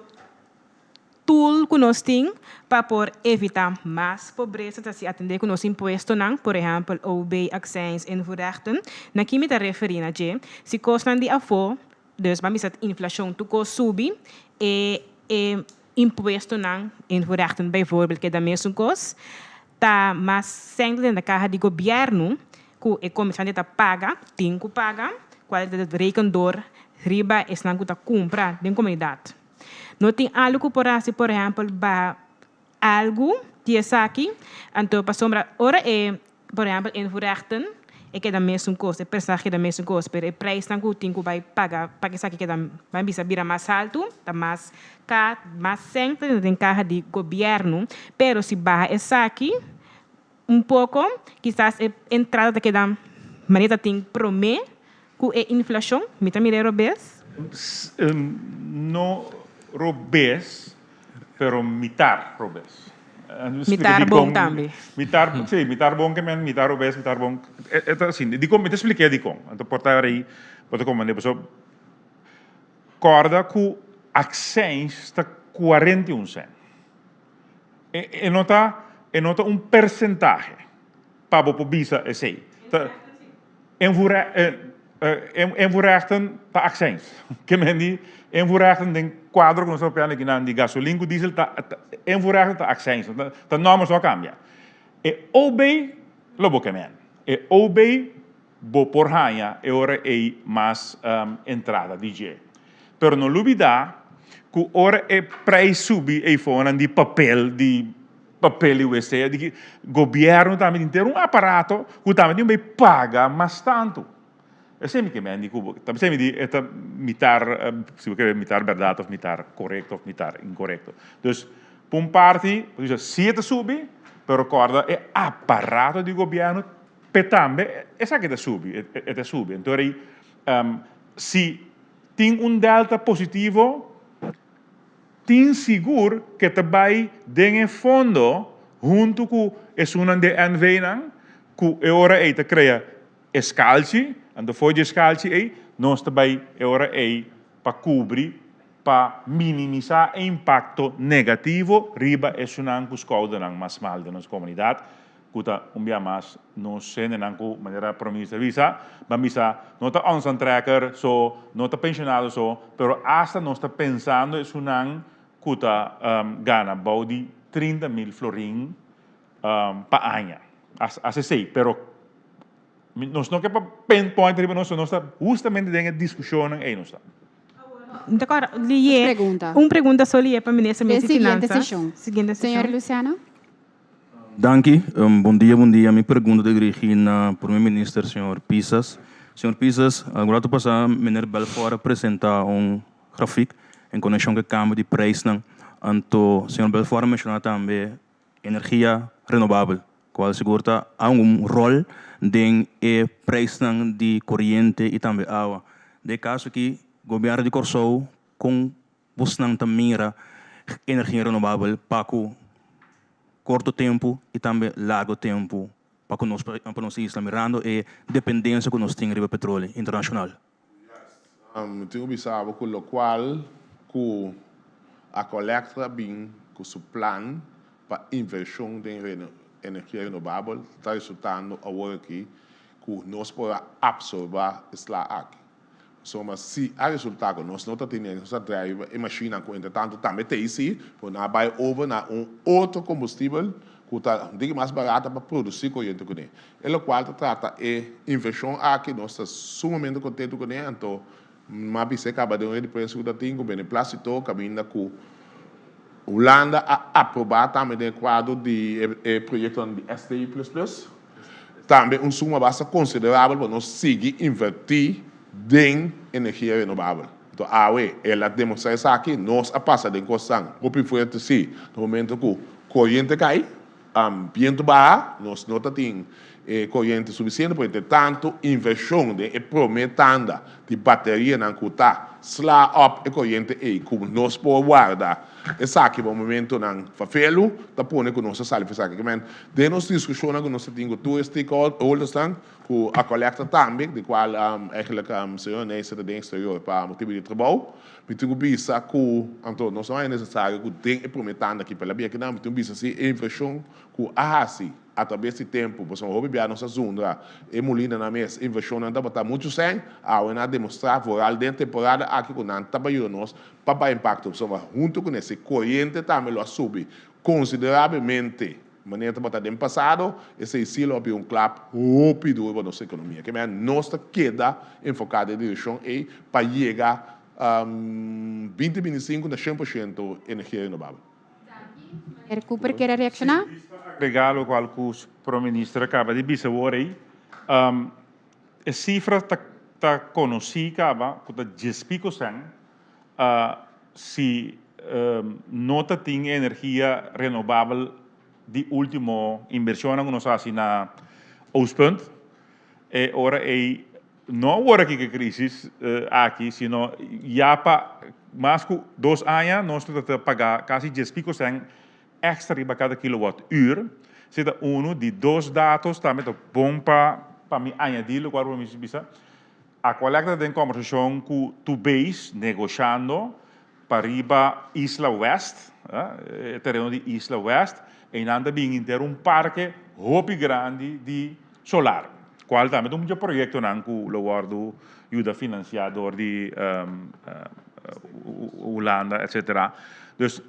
Tool ku nos tin pa por evitá mas pobresa ta si atendé ku nos impuestonan, por ehèmpel OB, accijns, invoerrechten. Na ki mi ta referí na dje? Si kosnan di afó, dus ban bisa inflashon tur kos subi, e e impuestonan, invoerrechten bijvoorbeeld, keda mesun kos, ta mas sèn den kaha di gobièrnu ku e komersiante ta paga, tin ku paga, kual ta reken dor riba esnan ku ta kumpra den komunidat. No tin algu ku por hasi, por ehèmpel, baha algu di esaki, anto pasobra ora e, por ehèmpel, invoerrechten, e keda mesun kos, e persahe keda mesun kos, pero e preisnan ku tin ku bai paga pa esaki keda, ban bisa, bira mas haltu, ta mas ka, mas sèn ta den kaha di gobièrnu, pero si baha esaki un poko, kisas e entrada ta keda manera ta tin promé ku e inflashon. Mi ta mira e robes? No robes, pero mitar robes. Mitar bon tambe. Mitar, si, mitar bon ke men mitar robes, mitar bon. E ta asin. Dikon? Mi ta splik'é dikon. Anto por ta rei, bo ta komprendé. Pasobra kòrda ku akseins ta 41 sènt. E no ta e no ta un persentahe pa bo por bisa esei. Ta envure. Invoerrechten ta accijns. Ke men di invoerrechten den kuadro ku nos ta papiando akinan di gasolin ku diesel ta invoerrechten ta accijns. Ta nòmber so a kambia. E OB lo bo ke men. E OB bo por haña e ora ei mas entrada di dje. Pero no lubidá ku ora e prijs subi eifonan di papel di papel di wc di ki gobièrnu tambe tin ter un aparato ku tambe tin bai paga mas tantu. Esei mi ke men di ku bo ta esei mi di e ta mitar si bo ke mitar bèrdat òf mitar korekto òf mitar inkorekto. Dus pa un parti bo bisa si e ta subi pero kòrda e aparato di gobièrnu p'e tambe esaki ta subi e ta subi. Enton rei si tin un delta positivo Tin sigur ke ta bai den e fondo huntu ku esunnan di e NV-nan ku e ora ei ta krea e skalchi, anto for di e skalchi ei nos ta bai e ora ei pa kubri pa minimisá e impakto negativo riba esunnan ku skoudernan mas mal den nos komunidat. Ku ta un bia mas nos hendenan ku manera Prome Minister bisa, ban bisa no ta onzantrekker so, no ta pensionado so, pero asta nos ta pensando esunnan ku ta gana bou di 30.000 florin pa aña. Asta esei, pero nos no ke pa pinpoint riba nos, nos ta hustamente den e diskushonnan ei nos ta. Mi ta kòrda lié Pregunta. un pregunta so lié pa Minister Den di siguiente Finansa. seshon. Siguiente Señor seshon. Luciano. Danki. Bon dia, bon dia. Mi pregunta ta dirigi na Prome Minister señor Pisas. Señor Pisas, algun rato pasá Meneer Belfort a presenta un grafik en konekshon ku e kambio di preisnan. Anto señor Belfort a menshoná tambe energia renobabel, kual sigur ta un ròl den e preisnan di koriente i tambe awa. Den e kaso aki gobièrnu di Kòrsou kon Bosnan ta mira energia renobabel pa ku korto tempu i tambe largo tempu pa ku nos pa nos isla mirando e dependensia ku nos tin riba petroli internashonal. Mi tin ku bisa bo ku lokual ku Aqualectra bin ku su plan pa invershon den energia renobabel ta resultando awor aki ku nos por a apsorba e sla aki. Pasobra si a resultá ku nos no ta tene, nos ta drive e mashinnan ku entretantu tambe ta ei, por nan a bai over na un otro kombustibel ku ta un tiki mas barata pa produsí koriente kuné. E lokual ta trata e invershon aki, nos ta sumamente kontentu kuné, anto mi a bisa e kaba den un rede prensa ku ta tin ku beneplasito kaminda ku Hulanda a aprobá tambe den e kuadro di e proyektonan di STI plus plus. Tambe un suma basta konsiderabel pa nos sigui invertí den energia renobabel. Anto awe el a demostrá esaki, nos a pasa den kosnan hopi fuerte sí, na momento ku koriente kai, bientu baha, nos no ta tin e koriente sufisiente, por entretantu invershon den e promé tanda di baterianan ku ta sla òp e koriente ei ku nos por warda Esaki pa momentonan fafelu ta pone ku nos ta sali for esaki. Kimen den nos diskushonnan ku nos ta tin ku tur e stakeholdersnan, ku Aqualectra tambe, di kual eigenlijk señor Nijssen ta den eksterior pa motibu di trabou, mi tin ku bisa ku anto nos no haña nesesario ku den e prome tanda aki pa el a bia kinan, mi tin ku bisa si e invershon ku a hasi Atrabes di tempu, pasobra hopi bia nos a zundra e mulinanan mes, invershonnan tabata muchu sèn, awe nan a demostrá vooral den temporada aki ku nan taba yuda nos pa bai impakto, pasobra huntu ku nese koriente tambe lo a subi konsiderablemente manera tabata den pasado, esei sí lo a bira un klap hopi duru pa nos ekonomia. Ke manera nos ta keda enfoká den direkshon ei pa yega 2025 na 100% energia renobabel. Meneer Cooper kier a reacciona? Agrega locual cu Prome Minister a caba di bisa awor ey, e cifra ta ta conoci caba cu ta dies pico cen si no ta tin energia renovabel di ultimo inversionnan cu nos a haci na Oostpunt, e ora ey No awor aki ku e krisis aki, sino ya pa mas ku dos aña nos ta ta paga kasi dies piko sèn èkstra riba kada kilowatt ür. Esei ta unu. Di dos datos tambe ta bon pa pa mi añadí lokual ku mi bisa. Aqualectra ta den kòmbersashon ku Tubeis negoshando pa riba Isla West, e tereno di Isla West. Einan ta bin henter un parke hopi grandi di solar. Kual tambe ta un dje proyektonan ku lo wòrdu yuda finansiá dor di Hulanda etcetera. Dus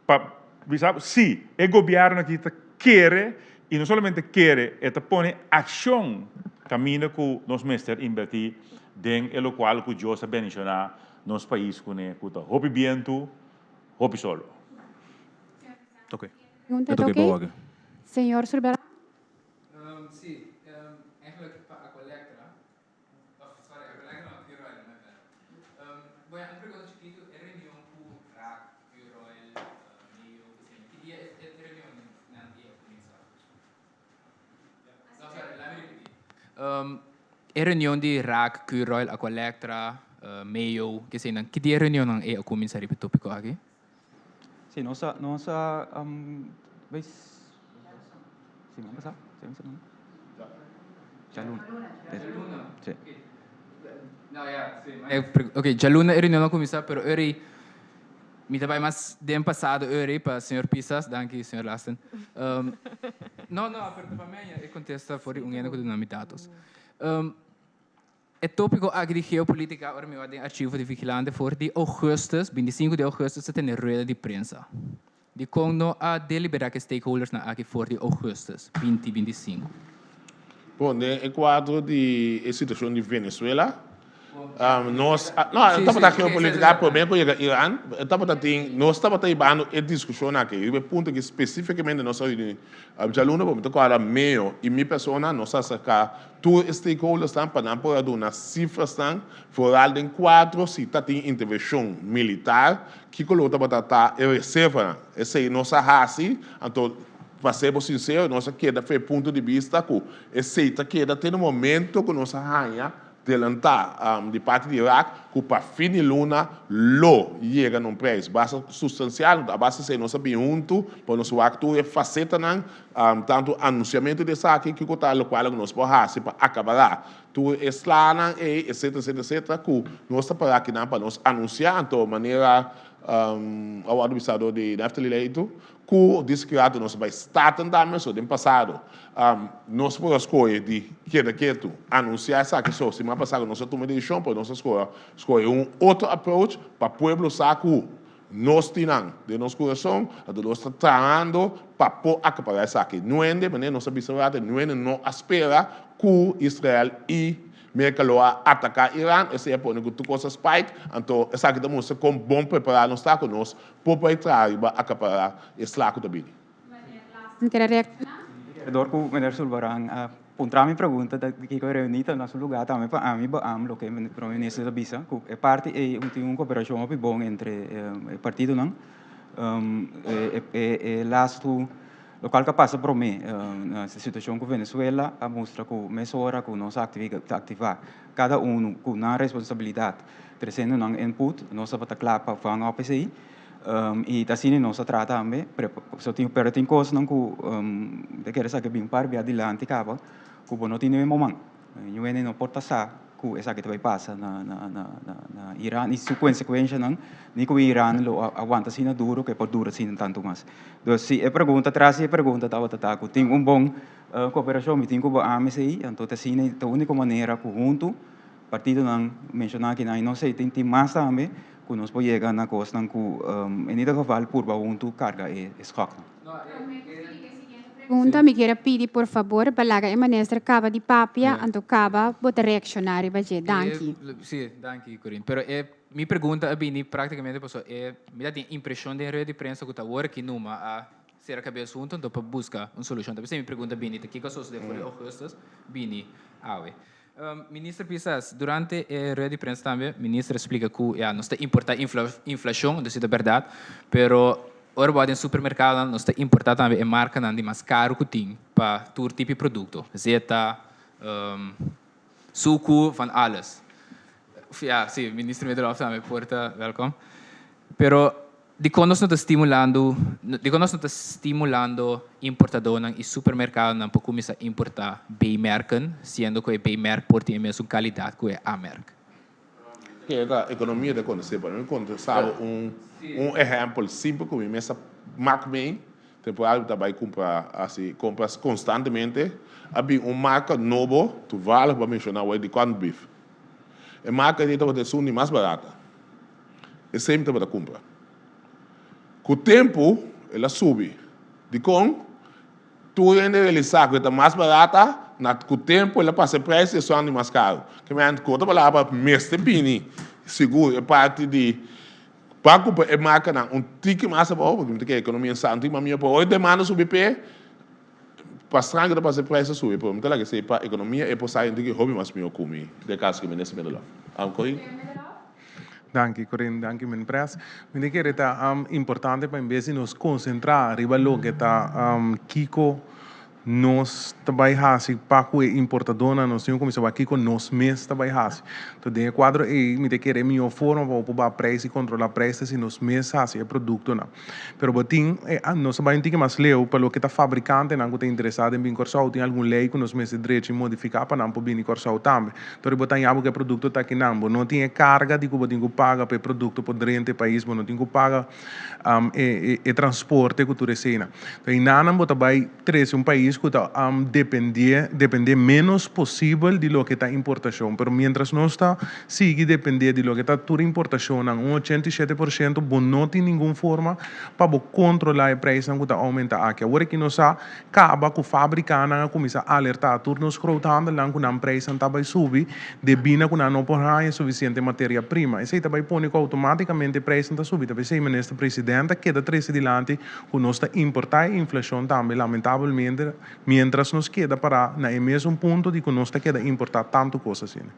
pa bisa bo si e gobièrnu aki ta kere i no solamente kere e ta pone akshon kaminda ku nos mester inbertí den e lokual ku Dios a bendishoná nos pais kuné ku ta hopi bientu, hopi solo. Oké. Pregunta E ta toke oké? pa wak. Señor Sulberán. Sí, eigenlijk pa Aqualectra, of sorry, Aqualectra no, Curoil, my bad. Bueno, un pregunta chikitu, e reunion ku RAC, Curoil, Meo, ki ki dia e reunion nan i a kuminsá? No, sorry, laat mi ripití. E reunion di RAC, Curoil, Aqualectra, Meo, keseinan, ki dia e reunionnan ei a kuminsá riba e tópiko aki? Sí, nos a, nos a, wees, siman pasá, siman semana? Djaluna. Djaluna? Sí. No, ya, sí. Ok, djaluna e reunion a kuminsá, pero eri mi ta bai mas den pasado eri pa señor Pisas, danki señor Lasten. No, no, pero ta pa mi e kontesta for di un hende ku duna mi datos. E tópiko aki di geopolítika ora mi wak den archivo di Vigilante for di ougùstùs, 25 di ougùstùs ta tene rueda di prensa. Dikon no a deliberá ku e stakeholdersnan aki for di ougùstùs 2025? Bon, den e kuadro di e situashon di Venezuela, nos a, no, e tabata geopolítika promé ku yega Iran, e tabata tin, nos tabata hibando e diskushon aki riba e punto aki spesífikamente nos a reuní djaluna, bo mi ta kòrda Meo i mi persona nos a aserká Tur e stakeholdersnan pa nan por a duna sifrasnan foral den kuadro si ta tin intervenshon militar, kiko lo tabata ta e reservanan. Esei nos a hasi, anto pa ser bo sinsero nos a keda fe punto di bista ku esei ta keda te na momento ku nos a haña delantá di parti di Irak ku pa fin di luna lo yega na un preis basta sustansial. A base esei nos a bin huntu pa nos wak tur e fasetanan Tantu anunsiamentu di esaki, kiko ta lokual ku nos por hasi pa akabará tur e slanan ei, etsetera, etsetera, etsetera, ku nos ta pará akinan pa nos anunsiá. Anto, manera a wòrdu bisá dor di Neftali Leito, ku diskratu nos a bai Staten tambe, so den pasado nos por a skohe di keda ketu, anunsiá esaki so siman pasá ku nos a tuma e desishon, pero nos a skohe un otro approach pa pueblo sa ku Nos tin nan den nos kurason, anto nos ta trahando pa por akapará esaki. Nuende, manera nos a bisa un rato, nuende no a spera ku Israel i Merka lo a ataká Iran, esei a pone ku tur kos a spike, anto esaki ta mustra kon bon prepará nos ta ku nos por bai traha riba akapará e sla ku ta bini. Meneer reacciona? Dor ku meneer Sulvaran a puntra mi pregunta ta di kiko e reuni ta na su luga tambe pa ami beam loke prome minister ta bisa ku e parti ei un tin un koperashon hopi bon entre e partidonan. E lastu lokual ku a pasa prome na situashon ku Venezuela a mustra ku mesora ku nos a aktivá kada unu ku nan responsabilidat tresiendo nan input nos tabata kla pa vang op esei. I ta asina nos a traha tambe, so tin pero tin kosnan ku ta kere sa ke bin un par bia dilanti kaba ku bo no tin den bo man. Ñu hende no por ta sa ku esaki ta bai pasa na na na na Iran i su konsekuenshanan, ni ku Iran lo a wanta asina duru ku e por dura asina tantu mas. Dus si e pregunta tras di e pregunta tabata ta ku tin un bon koperashon mi tin ku bo ami esei, anto ta asina ta uniko manera ku huntu partidonan menshoná akinan i no sé tin tin mas tambe ku nos por yega na kosnan ku en ieder geval purba huntu karga e skòknan. Pregunta, Mi kier a pidi por fabor pa laga e minister kaba di papia anto kaba bo ta reakshoná riba dje. Danki. Sí, danki Corinne. Pero e mi pregunta a bini práktikamente pasobra e mi ta tin impreshon den rueda di prensa ku ta awor aki numa a sera kabes huntu anto pa buska un solushon. Ta p'esei mi pregunta a bini ta kiko a sosodé for di ougùstus bini awe. Minister Pisas, durante e rueda di prensa tambe minister a splika ku ya nos ta importá inflashon, entonces ta bèrdat, pero ora bo a den supermerkadonan nos ta importá tambe e markanan di mas karu ku tin pa tur tipo di produkto, zeta, suku, van alles. Ya, si, minister Middelhof tambe por ta wèlkom. Pero Dikon nos no ta stimulando Dikon nos no ta stimulando importadónan i supermerkadonan pa kuminsá importá B-merken, siendo ku e B-merk por tin e mesun kalidat ku e A-merk? Ke ta ekonomia ta konosé? Pa mi kontestá bo un un ehèmpel simpel ku mi mes a mak mei. Temporada mi ta bai kumpra hasi kompras konstantemente, a bin un marka nobo, toevallig bo a menshoná awor di corned beef. E marka ei tabata esun di mas barata. Esei mi tabata kumpra. Ku tempu el a subi. Dikon? Tur hende realisá ku e ta mas barata, na ku tempu el a pasa e preis i esun di mas karu. Ke men ku otro palabra mester bini sigur e parti di Pa kumpra e markanan un tiki mas abou, pasobra mi ta kere ekonomia sa un tiki mas mihó, pero ora e demanda subi p'e, pa strange ta pasa e prijs ta subi, pero mi ta laga esei pa ekonomia e por sa un tiki hopi mas mihó ku mi den kaso ku Minister Middelhof. Am Corine? Danki Corine, danki Men Pres. Mi ta kere ta importante pa en bes di nos konsentrá riba loke ta kiko Nos ta bai hasi pa ku e importadónan, nos tin ku kuminsá wak kiko nos mes ta bai hasi. Enton den e kuadro ei mi ta kere e mihó forma pa bo por baha preis i kontrolá preis ta si nos mes hasi e produktonan. Pero bo tin, nos ta bai un tiki mas leu pa loke ta fabrikantenan ku ta interesá den bin Kòrsou, tin algun lei ku nos mester drecha i modifiká pa nan por bini Kòrsou tambe. Enton bo ta haña bo ku e produkto ta akinan, bo no tin e karga di ku bo tin ku paga pa e produkto por drenta e pais, bo no tin ku paga e transporte ku tur eseinan. Enton einanan bo ta bai trese un pais ku ta dependé dependé ménos posibel di loke ta importashon. Pero miéntras nos ta sigui dependé di loke ta tur importashonnan, un 87%, bo no tin ningun forma pa bo kontrolá e preisnan ku ta oumentá aki. Awor aki nos sa Kaba ku fabrikanan a kuminsá alertá tur nos groothandelnan ku nan preisnan ta bai subi debí na ku nan no por haña sufisiente materia prima. Esei ta bai pone ku outomátikamente e preisnan ta subi. Ta p'esei Minister President a keda trese dilanti ku nos ta importá e inflashon tambe lamentabelmente miéntras nos keda pará na e mesun punto di ku nos ta keda importá tantu kos asina.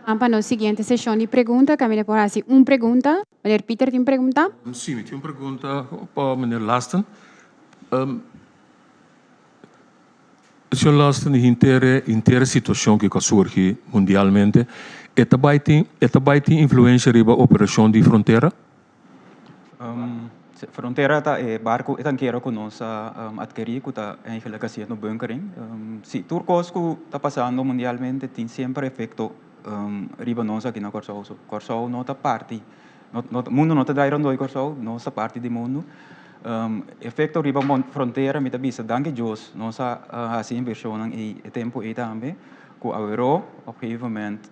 Ban pa nos siguiente seshon di pregunta. Kaminda por hasi un pregunta. Meneer Pieter tin pregunta? Sí, mi tin un pregunta pa meneer Lasten. Señor Lasten, hinter e hinter e situacion cu a surgi mundialmente, e ta bay tin e ta bay tin influencia riba operacion di frontera? Frontera ta e barco, e tankero cu nos a adkeri cu ta eigenlijk haciendo bunkering. Si, tur cos cu ta pasando mundialmente tin semper efecto riba nos aki na Corsou. Corsou no ta parti Mundo no ta draai rondó di Kòrsou, nos ta parti di mundu. Efekto riba frontera mi ta bisa danki Dios nos a hasi invershonnan ei e tempu ei tambe ku aweró op gegeven moment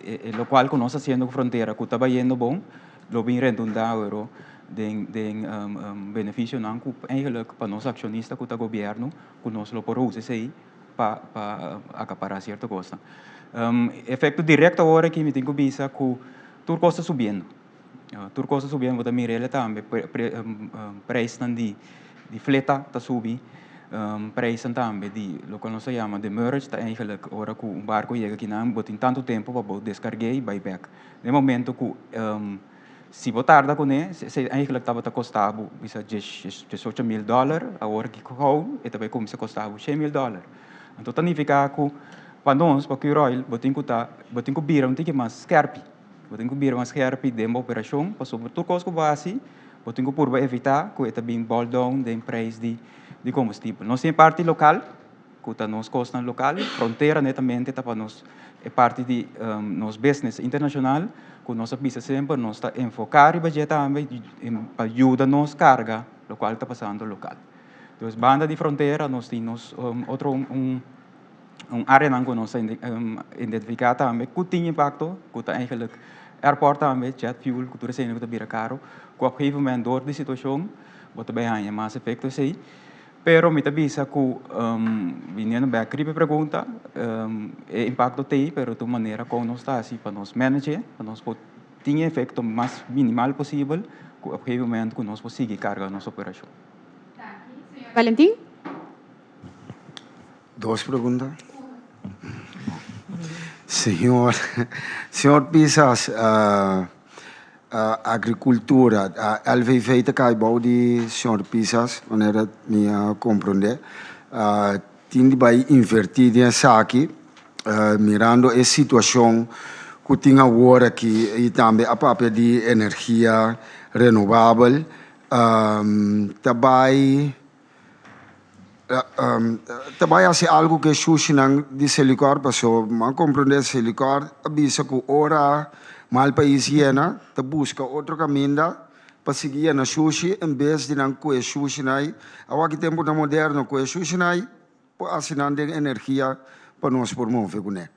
e lokual ku nos ta hasiendo ku frontera ku ta bayendo bon lo bin redundá aweró den den benefisionan ku eigenlijk pa nos akshonista ku ta gobièrnu ku nos lo por usa esei pa pa akapará sierto kosnan. Efekto direkto awor aki mi tin ku bisa ku tur kos ta subiendo. Tur kos ta subiendo, bo ta mira el tambe preisnan di di fleta ta subi, preisnan tambe di loke nos ta yama demurrage ta eigenlijk ora ku un barko yega akinan bo tin tantu tempu pa bo deskarg'é i bai bèk. Den momento ku Si bo tarda kuné, esei eigenlijk tabata kosta bo bisa 18 mil dòler, awor ki gou e ta bai kuminsá kosta bo 100 mil dòler. Anto ta nifiká ku pa nos, pa Curoil, bo tin ku ta, bo tin ku bira un tiki mas skèrpi. Bo tin ku bira mas skèrpi den bo operashon pasobra tur kos ku bo hasi, bo tin ku purba evitá ku e ta bin bòl down den preis di kombustibel. Nos tin e parti lokal. Ku ta nos kosnan lokal, frontera netamente ta pa nos e parti di nos business internashonal ku nos a bisa semper nos ta enfoká riba dje tambe pa yuda nos karga lokual ta pasando lokal. Dus banda di frontera nos tin nos otro un areanan ku nos ta identifiká tambe ku tin impakto ku ta eigenlijk airport tambe, jet fuel ku tur esei ku ta bira karo ku op gegeven moment dor di situashon bo ta bai haña mas efekto esei. Pero mi ta bisa ku, biniendo bek riba e pregunta, e impakto t'ei, pero ta un manera kon nos ta hasi pa nos manage, pa nos por tin e efekto mas minimal posibel ku op gegeven momento ku nos por sigui karga nos operashon. Danki. Señor Valentin? Dos pregunta. Señor, señor Pisas, Agricultura, LVV ta kai bou di señor Pisas, manera mi a comprende. Tin di bai inverti den esaki, mirando e situacion cu tin awor aki y tambe a papia di energia renovabel, ta bai Ta bai hasi algu ku e shushinan di Selikor paso mi a komprende Selikor a bisa ku ora mal pais yena ta buska otro kaminda. pa sigui yena shushi en bes di nan kue shushi nai. Awor aki tempunan moderno kue shushi nai por hasi nan den energia pa nos por move kuné.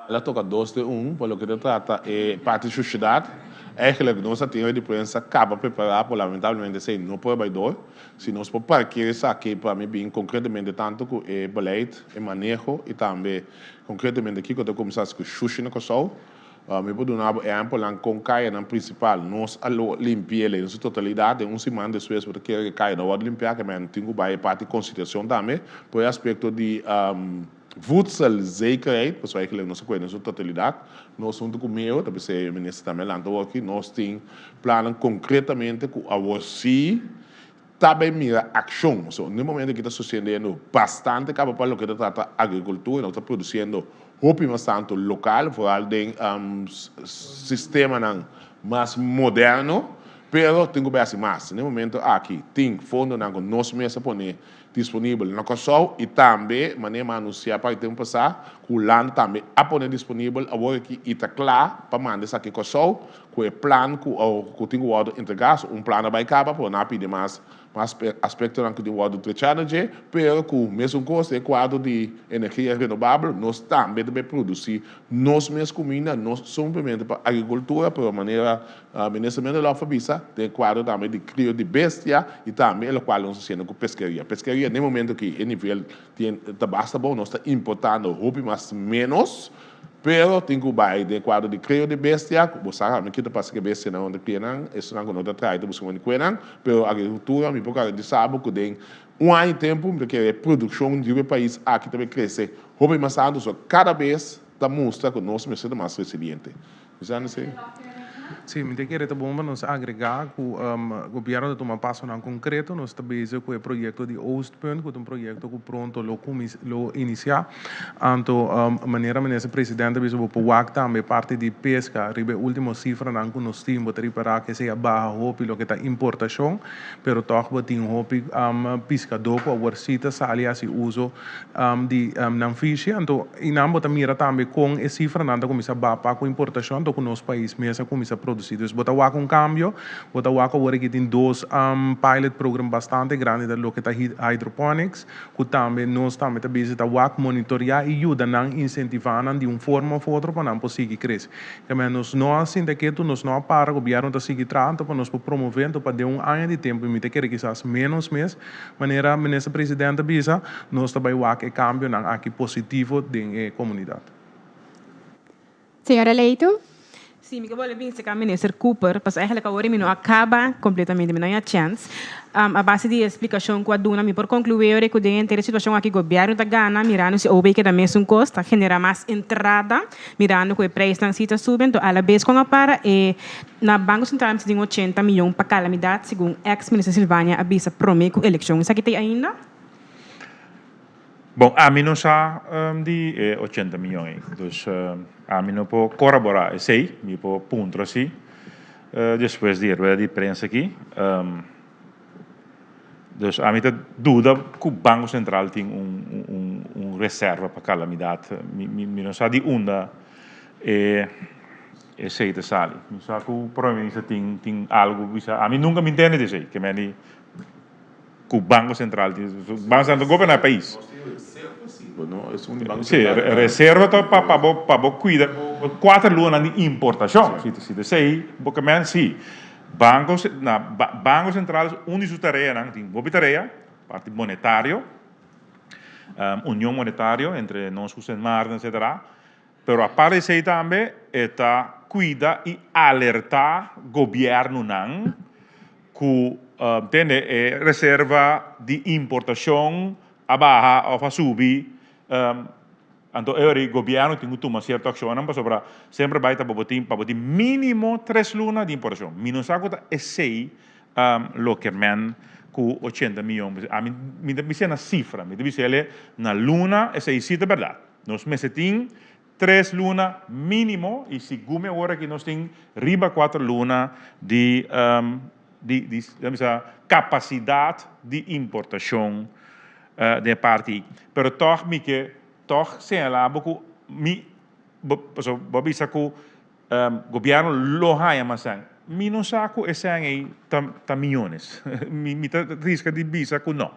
El a toca dos den un pa loke ta trata e parti shushidat. Eigenlijk nos a tin hoy di prensa caba prepara por lamentablemente esey no por a bay door. Si nos por parkeer esaki pa mi bin concretamente tanto cu e beleid, e maneho y tambe concretamente kico ta cuminsa haci cu shushi na Corsou. Mi por duna bo ehempelnan con cayanan principal nos a lo limpi'el den su totalidad den un siman despues bo ta kere cu e caya no a wordo limpia ke men tin cu bay e parti consideracion tambe por e aspecto di Voedselzekerheid, pasobra eigenlijk nos a kohe den su totalidat. Nos huntu ku meo, ta bisa e minister tambe lanta awor aki, nos tin plannan konkretamente ku awor sí ta bay mira akshon. So, na e momento aki ta sucediendo bastante kaba pa loke ta trata agrikultura, nos ta produsiendo hopi mas tantu lokal, vooral den sistemanan mas moderno, pero tin ku bay hasi mas. Na e momento aki tin fondonan ku nos mes a pone disponibel na Kòrsou i tambe manera mi a anunsiá pa e tempu pasá ku Hulanda tambe a pone disponibel awor aki i ta kla pa manda esaki Kòrsou ku e plan ku ku tin ku wòrdu entregá. So un plan a bai kaba pero nan a pidi mas mas aspektonan ku tin wòrdu trechá na dje pero ku mesun kos den e kuadro di energia renobabel nos tambe ta bai produsí nos mes kuminda no simplemente pa agrikultura pero manera Minister Mendelof a bisa den kuadro tambe di krio di bestia i tambe e lokual nos ta hasiendo ku peskeria. Peskeria den momento aki e nivel tin ta basta bon, nos ta importando hopi mas menos, pero tin ku bai den kuadro di krio di bestia, bo sa ami kita pasa ku e bestianan unda kria nan, esunnan ku no ta trae ta buska mondi kue nan, pero agrikultura mi por garantisa bo ku den un aña i tempu mi ta kere e produkshon riba e pais aki ta bai krese hopi mas tantu, so kada bes ta mustra ku nos mester ta mas resiliente. Bisa no si. Sí, mi ta kere ta bon pa nos agregá ku gobièrnu ta tuma pasonan konkreto. Nos ta bezig ku e proyekto di Oostpunt, ku ta un proyekto ku pronto lo kuminsá, lo inisiá. Anto manera Minister Presidente a bisa bo por wak tambe parti di peska riba e último sifranan ku nos tin. Bo ta ripará ku esei a baha hopi loke ta importashon, pero tòg bo tin hopi piskadó ku awor sí ta sali hasi uso di nan fishi, anto i nan bo ta mira tambe kon e sifranan ta kuminsá baha pa ku importashon anto ku nos pais mes a kuminsá produsí. Dus bo ta wak un kambio, bo ta wak awor aki tin dos pilot program bastante grandi ta loke ta hydroponics ku tambe nos tambe ta bisa ta wak monitoriá i yuda nan insentivá nan di un forma òf otro pa nan por sigui krese. Kemey nos no a sinta ketu, nos no a para, gobièrnu ta sigui traha anto pa nos por promové anto pa den un aña di tempu i mi ta kere kisas ménos mes Manera Minister President a bisa, nos ta bai wak e kambionan aki positivo den e komunidat. Señora Leito. Sí, mi ke bolbe bin seka Minister Cooper, pasobra eigenlijk awor mi no a kaba kompletamente, mi no haña chèns. A base di e splikashon ku a duna, mi por konkluí ora ku den henter e situashon aki gobièrnu ta gana, mirando si OB keda mesun kos, ta generá mas entrada, mirando ku e preisnan si ta subi, anto alabes kon a para e Na Banko Sentral mester tin 80 miyon pa kalamidat, segun eks minister Silvania a bisa prome ku elekshon. Esaki ta ei ainda? Bon, ami no sa di e 80 miyon ei. Dus ami no por koraborá esei, mi por puntra si despues di e rueda di prensa aki. Dus ami ta duda ku Banko Sentral tin un reserva pa kalamidat. Mi no sa di unda e Esei ta sali. Mi sa ku Prome Minister tin tin algu bisa. Ami nunka mi ntende di esei. Ke meni ku Banko Sentral tin. Banko Sentral ta goberná e pais. Nos tin reserva si, bo no esun di Banko Si, Sentral. reserva ta pa pa bo pa bo kuida bo kuater lunanan di importashon. Si si ta esei bo ke men si. Banko na Banko Sentral un di su tareanan tin hopi tarea, parti monetario, union monetario entre nos ku Sint Maarten etcetera. Pero aparte di esei tambe e ta cuida y alerta gobiernonan cu tende e reserva di importacion a baha of a subi, anto e ora gobierno tin cu tuma cierto accionnan pasobra semper bay ta bo tin pa bo tin minimo tres luna di importacion. Mi no sa cu ta esei loke men cu 80 miyon. Ami mi ta bisa na cifra, mi ta bisa ele na luna esei si ta berdad. Nos mester tin tres luna mínimo i segun mi awor aki nos tin riba kuater luna di di di bisa kapasidat di importashon den e parti ei. Pero tòg mi ke tòg señalá bo ku mi bo pasobra bo a bisa ku gobièrnu lo haña mas sèn. Mi no sa ku e sèn ei ta ta miyones. Mi mi ta riska di bisa ku no.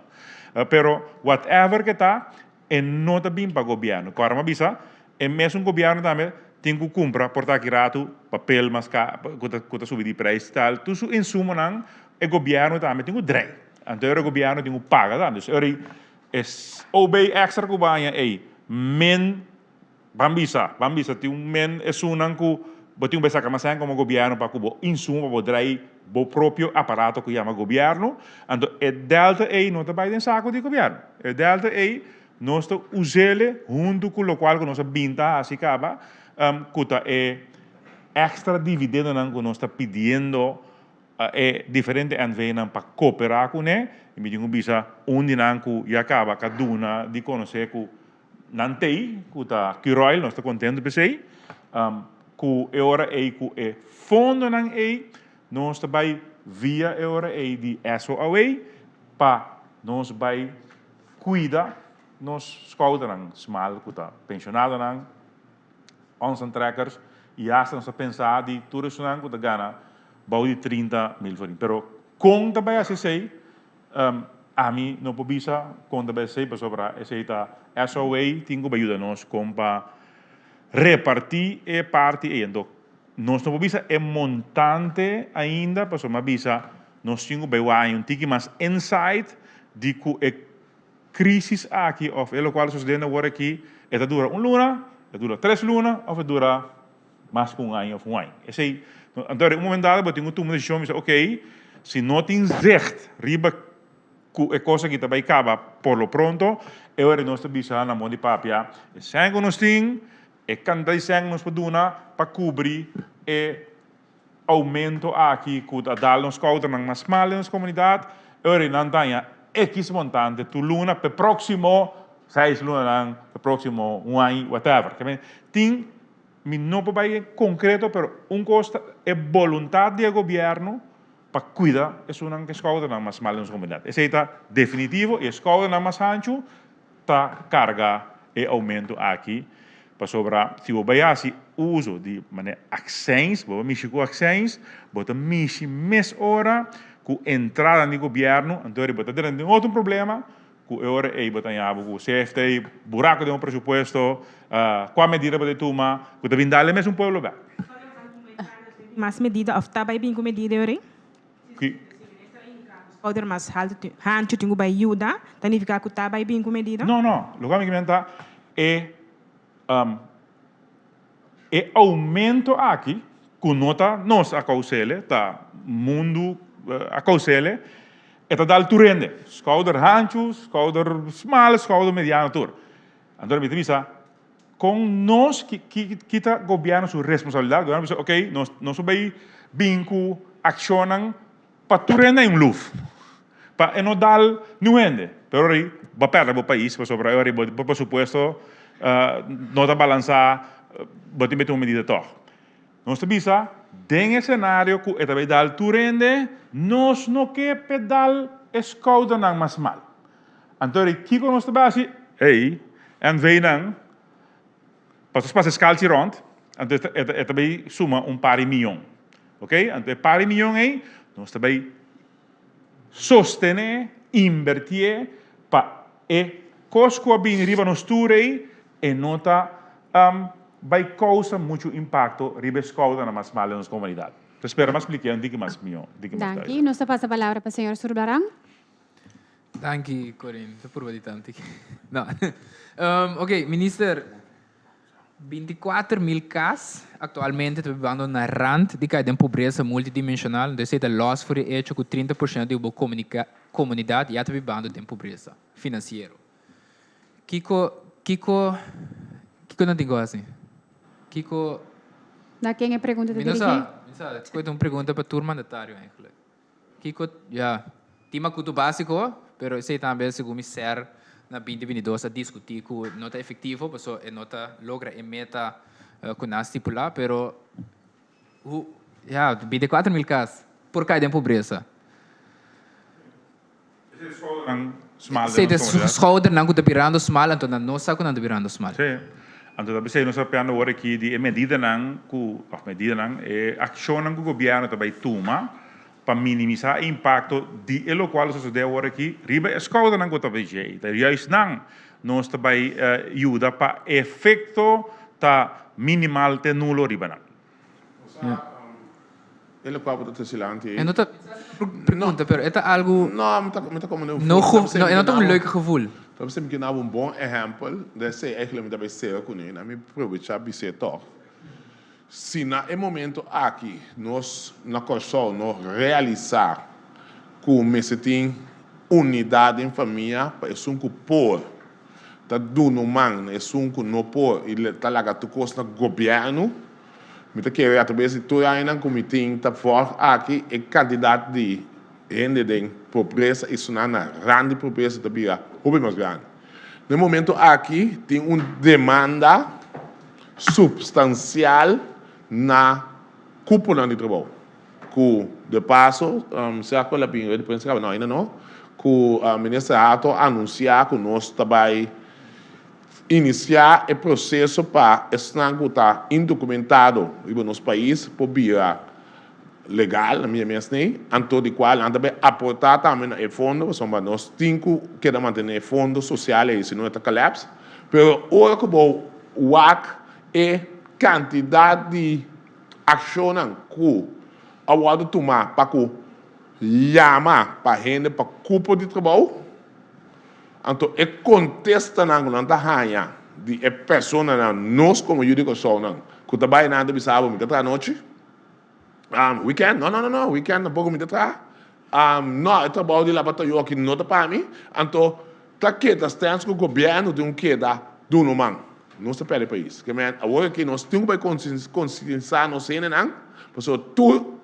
Pero whatever ke ta, e no ta bin pa gobièrnu. Kòrda mi a bisa, e mesun gobièrnu tambe tin ku kumpra por ta aki ratu papel mas ka ku ta ku ta subi di preis tal. Tur su insumonan e gobièrnu tambe tin ku drei. Anto e gobièrnu tin ku paga tambe. Dus ora ei e OB èkstra ku bo haña ei min Ban bisa, ban bisa tin un men esunnan ku bo tin ku bai saka mas sèn komo gobièrnu pa ku bo insumo pa bo drai bo propio aparato ku yama gobièrnu. Anto e delta ei no ta bai den sako di gobièrnu. E delta ei nos ta us'ele huntu ku lokual ku nos a bin ta hasi kaba ku ta e èkstra dividendonan ku nos ta pidiendo e diferente NVnan pa koperá kuné. I mi tin ku bisa un di nan ku ya kaba ka duna di konosé ku Nan t'ei ku ta Curoil, nos ta kontentu p'esei, ku e ora ei ku e fondonan ei nos ta bai via e ora ei di SOAW pa nos bai kuida nos skoudernan smal ku ta penshonadonan, onzentrekkers i asta nos ta pensa di tur esunnan ku ta gana bou di 30 mil florin. Pero kon ta bai hasi esei? Ami no por bisa kon ta bai esei pasobra esei ta SOA tin ku bai yuda nos kon pa repartí e parti ei. Anto nos no por bisa e montante ainda pasobra mi a bisa nos tin ku bai wak un tiki mas insight di ku e crisis aki of e lokual ta sosediendo awor aki e ta dura un luna, e ta dura tres luna of e dura mas ku un aña of un aña. Esei, anto un momento dado bo tin ku tuma un desishon bisa ok, si no tin zicht riba ku e kos aki ta bai kaba por lo pronto, e ora nos ta bisa na mon di papia e sèn ku nos tin, e kantidat di sèn ku nos por duna pa kubri e oumento aki ku ta dal nos koudernan mas mal den nos komunidat, e ora nan ta haña ekis montante tur luna pa e próksimo seis lunanan, pa e próksimo un aña, whatever. Tin Mi no por bai en concreto, pero un cos ta e boluntad di e gobierno pa cuida esunnan cu e schoudernan mas mal den nos comunidad. Esey ta definitivo y e schoudernan mas hanchu ta carga e aumento aki, pasobra si bo bai haci uso di manera accijns, bo bai mishi cu accijns, bo ta mishi mes ora cu entradanan di gobierno, anto bo ta drenta den otro problema Ku e ora ei bo ta haña bo ku CFT, buraku den bo presupuesto, kua medida bo ta tuma ku ta bin dal e mesun pueblo bek? Mas medida òf ta bai bin ku medida e ora ei? Ki? Skouder mas haltu hanchu tin ku bai yuda, ta nifiká ku ta bai bin ku medida? No, no. Loke mi kier ta e e oumento aki ku no ta nos a kous'ele, ta mundu a kous'ele, E ta dal tur hende, skouder hanchu, skouder smal, skouder mediano tur. Anto mi ta bisa, kon nos ki ta gobièrnu su responsabilidat? Gobièrnu bisa, ok, nos nos a bay bin ku akshonnan pa tur hende hay un luf, pa e no dal niun hende. Pero ora ei bo a pèrdè bo pais pasobra ora ei bo presupuesto no ta balansá, bo tin mete un medida tòg. Nos ta bisa, den e senario ku e ta bai dal tur hende, nos no ke p'e dal e skoudernan mas mal. Anto di kiko nos ta bai hasi? Ey, NV-nan, pasobra pasa e skalchi rònt, anto e ta bai suma un par di miyon. Oké? Anto e par di miyon ey, nos ta bai sostené, inbertié pa e kos ku a bini riba nos tur ey, E no ta bai kousa muchu impakto riba e skoudernan mas mal den nos komunidat. Ta spera mas spliké un tiki mas mihó, un tiki mas Danki. duidelijk. Nos ta pasa palabra pa señor Surbaran. Danki, Corinne. Ta purba di tanti. No. Oké, minister, 24.000 kas aktualmente ta bibando na rand di kai den pobresa multidimenshonal. Entonces esei ta lòs for e echo ku 30% di bo komunidat ya ta bibando den pobresa finansiero. Kiko, kiko, kiko nan tin ku hasi? Kiko. Na ken e pregunta ta Mi no dirigí? sa, mi no sa. Kiko ta un pregunta pa tur mandatario eigenlijk. Kiko, ya, tin makutu básiko, pero esei tambe segun mi ser na binti binti dos a diskutí ku no ta efektivo paso e no ta logra e meta ku nan a stipulá, pero hu, ya, 24 mil kas por kai den pobresa. Schoudernan smal den Sí, nos de comunidad. schoudernan ku ta birando smal, anto nan no sa ku nan ta birando smal. Sí. Anto ta p'esei nos ta papiando awor aki di e medidanan ku, òf medidanan, e akshonnan ku gobièrnu ta bai tuma pa minimisá e impakto di e lokual a sosodé awor aki riba e skoudernan ku ta bai djei. Ta juist nan nos ta bai yuda pa e efekto ta minimal te nulo riba nan. E lokual bo ta trese lanti ei. E no ta pregunta, pero e ta algu. No, mi ta mi ta komo un No go, no, e no ta un leuk gevoel. Ta bisa mi ke nabo un bon ehèmpel, de esei eigenlijk mi ta bai sera kuné, na mi probechá bis'é tòg. Si na e momento aki nos na Kòrsou no realisá ku mester tin unidat den famia pa esun ku por ta duna un man na esun ku no por i ta laga tur kos na gobièrnu, mi ta kere atrabes di tur añanan ku mi tin ta vòlg aki e kantidat di hende den pobresa i sunan na rand di pobresa ta bira hopi mas grandi. Na e momento aki tin un demanda supstansial na kuponan di trabou. Ku de paso, sea ku el a bin reda di prensa kaba? No, ainda no. Ku Minister Hato a anunsiá ku nos ta bai inisiá e proseso pa esnan ku ta indokumentado riba nos pais por bira legal, na mia mes nei, anto di kual nan ta bai aportá tambe na e fondo, pasobra nos tin ku keda mantené e fondo sosial ei, si no e ta kòlèps. Pero ora ku bo wak e kantidat di akshonnan ku a wòrdu tumá pa ku yama pa hende pa kupo di trabou, anto e kontestanan ku nan ta haña di e personanan, nos komo yu di Kòrsounan, ku ta bai nan ta bisa bo mi ta traha anochi. Weekend? No, no, no, no, weekend tampoco mi ta traha. No, e trabou di laba toyo aki no ta pa mi. Anto, ta keda stens cu gobierno tin un keda duna un man. Nos ta perde pais. Ke men, awor aki nos tin cu bay concientisa nos hendenan, pasobra tur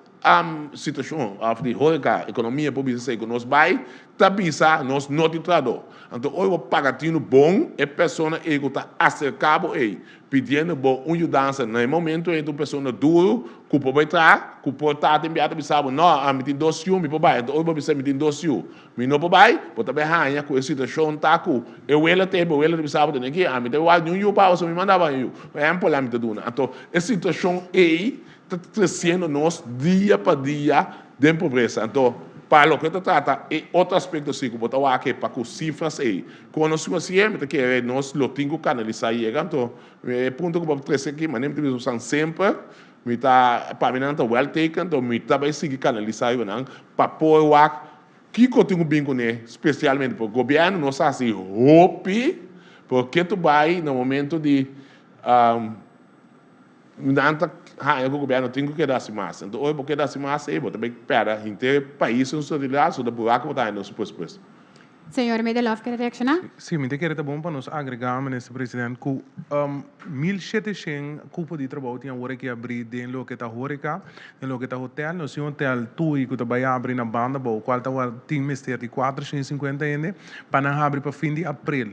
situacion of di horeca, economia por bisa esey cu nos bay, ta bisa nos no tin trahador. Anto ora bo paga tinu bon, e persona ey cu ta acerca bo ey, pidiendo bo un yudansa na e momento ei ta un persona duru ku por bai traha, ku por ta tin bia ta bisa bo, no, ami tin dos yu, mi por bai. Anto ora bo bisa mi tin dos yu, mi no por bai, bo ta bai haña ku e situashon ta ku e wela ta e, bo wela ta bisa bo tene ki, ami ta wak niun yu pa bo, so mi manda bo un yu. Por ehempel ami ta duna. Anto e situashon ei ta tresiendo nos dia pa dia den pobresa. Anto pa loke ta trata e otro aspekto si ku bo ta wak pa ku sifras ei, Kon nos tin hasié? Mi ta kere nos lo tin ku kanalisá yega. Anto, e punto ku bo a trese aki, manera mi ta bisa bosan semper, mi ta, pa mi nan ta well taken, anto mi ta bai sigui kanalisá riba nan pa por wak kiko tin ku bin kuné, spesialmente por gobièrnu nos a hasi hopi, pero ke tu bai na momento di nan ta haña ku gobièrnu tin ku keda hasi mas. Anto ora bo keda hasi mas ei bo ta bai pèrdè henter e pais den su totalidat, so ta buraku bo ta haña den su presupuesto. Señor Medelof kere reacciona? Sí, mi ta kere ta bon pa nos agrega, Minister President, ku 1700 kupo di trabou tin awor aki abrí den loke ta horeca, den loke ta hotel. Nos tin hotel Tui ku ta bai abri na banda bou, kual ta tin mester di 450 hende pa nan habri pa fin di april.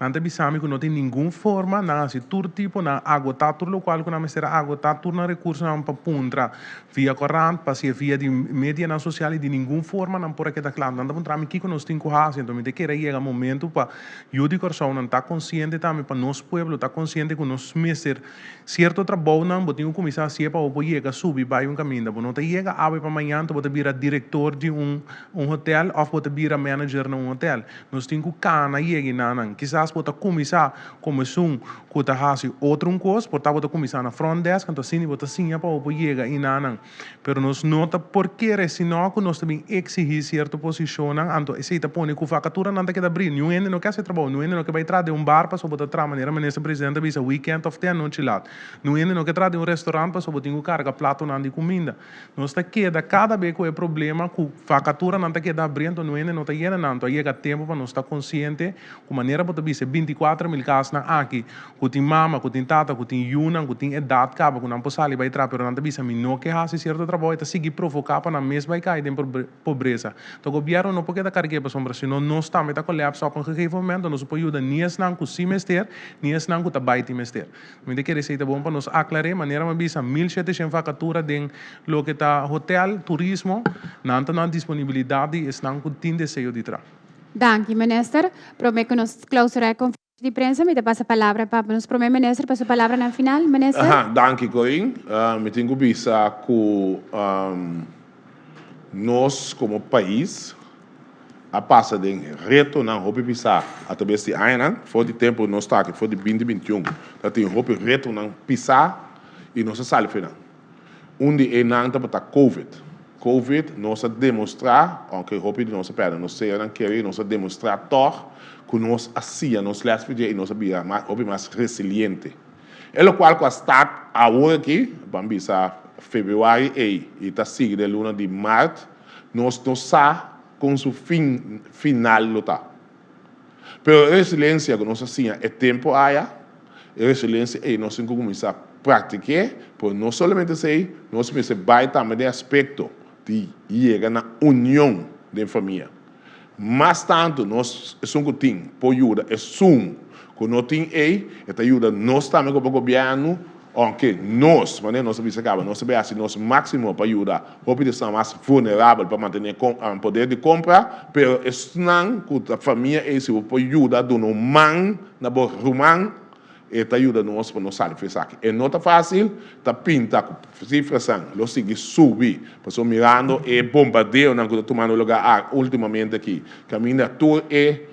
Nan ta bisa mi ku no tin ningun forma, nan hasi tur tipo, nan a agotá tur lokual ku nan mester a agotá, tur nan rekursonan pa puntra via korant, pa hasié via di medianan sosial i di ningun forma nan por a keda kla. Nan ta puntra mi kiko nos tin ku hasi, anto mi ta kere yega momentu pa yu di Kòrsou nan ta konsiente tambe, pa nos pueblo ta konsiente ku nos mester sierto trabounan, bo tin ku kuminsá hasié pa bo por yega subi bai un kaminda. Bo no ta yega awe pa mañana anto bo ta bira direktor di un un hotel òf bo ta bira manager na un hotel. Nos tin ku kana yega i nanan. Kisas bo ta kuminsá komo esun ku ta hasi otro un kos, por ta bo ta kuminsá na front desk, anto asina bo ta siña pa bo por yega i nanan. Pero nos no ta por kere sino ku nos ta bin eksihí sierto posishonnan, anto esei ta pone ku vakaturanan ta keda abrí. Niun hende no ke hasi trabou, niun hende no ke bai traha den un bar pasobra bo ta traha manera Minister Presidente a bisa weekend òf te anochi lat. Niun hende no ke traha den un restaurant pasobra bo tin ku karga platonan di kuminda. Nos ta keda kada be ku e problema ku vakaturanan ta keda abri anto no hende no ta yena nan. Anto a yega tempu pa nos ta konsiente ku manera bo ta bisa e 24.000 kasnan aki ku tin mama, ku tin tata, ku tin yunan, ku tin edat kaba ku nan por sali bai traha pero nan ta bisa mi no ke hasi sierto trabou e ta sigui provoká pa nan mes bai kai den pobresa. Anto gobièrnu no por keda karg'é pasobra si no nos tambe ta kolèpsa op un gegeven momento nos no por yuda ni esnan ku si mester ni esnan ku ta bai tin mester. Mi ta kere esei ta bon pa nos aklar'é, manera mi a bisa, 1700 vakatura den loke ta hotel, turismo, nan ta na disponibilidat di esnan ku tin deseo di traha. Danki, Minister. Prome ku nos klausurá e konferensia. Di prensa, mi ta pasa palabra pa nos Prome Minister pa su palabranan final. Minister. Aha, danki Corin. Mi tin ku bisa ku nos komo pais a pasa den retonan hopi pisá atrabes di añanan. For di tempu nos ta aki, for di binti 21, ta tin hopi retonan pisá i nos a sali for nan. Un di enan tabata Covid. Covid nos a demostrá, ounke hopi di nos a pèrdè nos sernan kerí, nos a demostrá tòg ku nos a siña nos lès for dje i nos a bira hopi mas resiliente. E lokual ku a start awor aki, ban bisa febrüari ei i ta sigui den luna di mart, nos no sa kon su fin final lo ta. Pero e resilensia ku nos a siña e tempu aya, e resilensia ei nos tin ku kuminsá praktik'é, pero no solamente esei, nos mester bai tambe den aspekto di yega na union den famia. Mas tantu nos, esun ku tin, por yuda esun ku no tin ei, e ta yuda nos tambe komo gobièrnu Ounke nos, manera nos a bisa kaba, nos ta bay hasi nos máksimo pa yuda hopi di esnan mas vulnerabel pa mantené poder di kompra, pero esnan ku ta famia ei si bo por yuda duna un man na bo ruman, e ta yuda nos pa nos sali for esaki. E no ta fásil, ta pinta ku sifrasan lo sigui subi, pasobra mirando e bombardeonan ku ta tumando lugá últimamente aki, kaminda tur e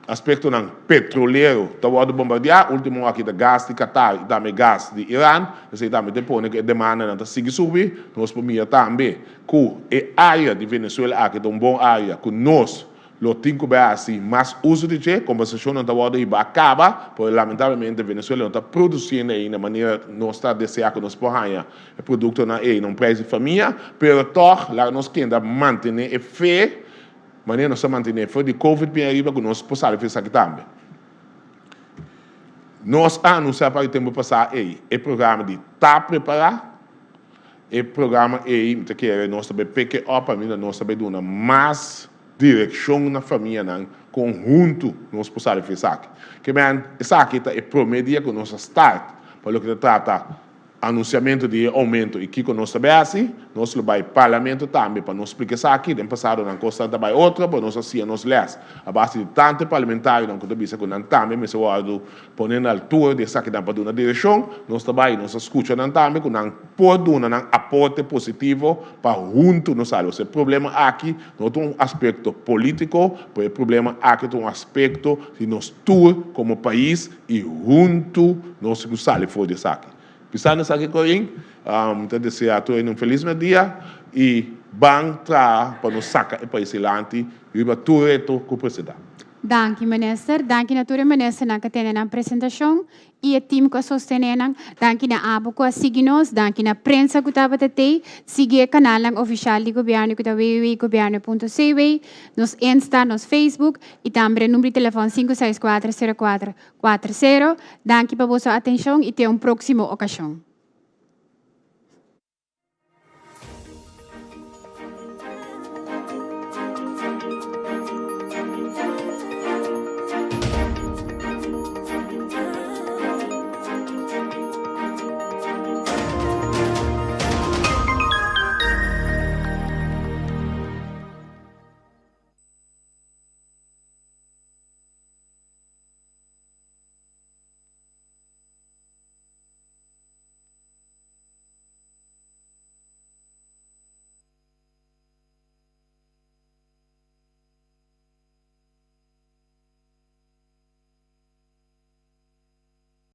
Aspektonan petrolero ta wòrdu bombardiá, último aki ta gas di Qatar i tambe gas di Iran, esei tambe ta pone ku e demandanan ta sigui subi. Nos por mira tambe ku e área di Venezuela aki ta un bon área ku nos lo tin ku bai hasi mas uso di dje. Kombersashonnan ta wòrdu hiba a kaba, pero lamentablemente Venezuela no ta produsiendo ainda manera nos ta deseá ku nos por haña e produktonan ei na un preis di famia, pero tòg laga nos kenda mantené e fe. Manera nos ta mantené for di Covid bin ariba ku nos por sali for esaki tambe. Nos a anunsiá pa e tempu pasá ei e programa di Ta Prepará. E programa ei mi ta kere nos ta bai peke òp paminda nos ta bai duna mas direkshon na famianan kon huntu nos por sali for esaki. Ke men esaki ta e promé dia ku nos a start pa loke ta trata Anunciamento di e aumento y kico nos ta bay haci, nos lo bay Parlamento tambe pa nos splica esaki. Den pasado nan cosnan ta bay otro, pero nos a siña nos les a base di tanto e parlamentarionan cu ta bisa cu nan tambe mester wordo pone na altura di esakinan pa duna direccion. Nos ta bay y nos a scucha nan tambe cu nan por duna nan aporte positivo pa hunto nos sali. Osea e problema aki no ta un aspecto politico, pero e problema aki ta un aspecto di nos tur como pais y hunto nos tin cu sali for di esaki. Pisando esaki Corin, mi ta desea tur hende un feliz merdia y ban traha pa nos saca e pais dilanti riba tur reto cu presenta. Danki Minister. Danki na tur e ministernan cu a tene nan presentacion y e team cu a sostene nan. Danki na abo cu a sigui nos. Danki na prensa cu tabata tey. Sigui e canalnan oficial di Gobierno cu ta www.gobierno.cw, nos Insta, nos Facebook y tambe e number di telefon 564 04 40. Danki pa boso atencion y te un proximo ocasion.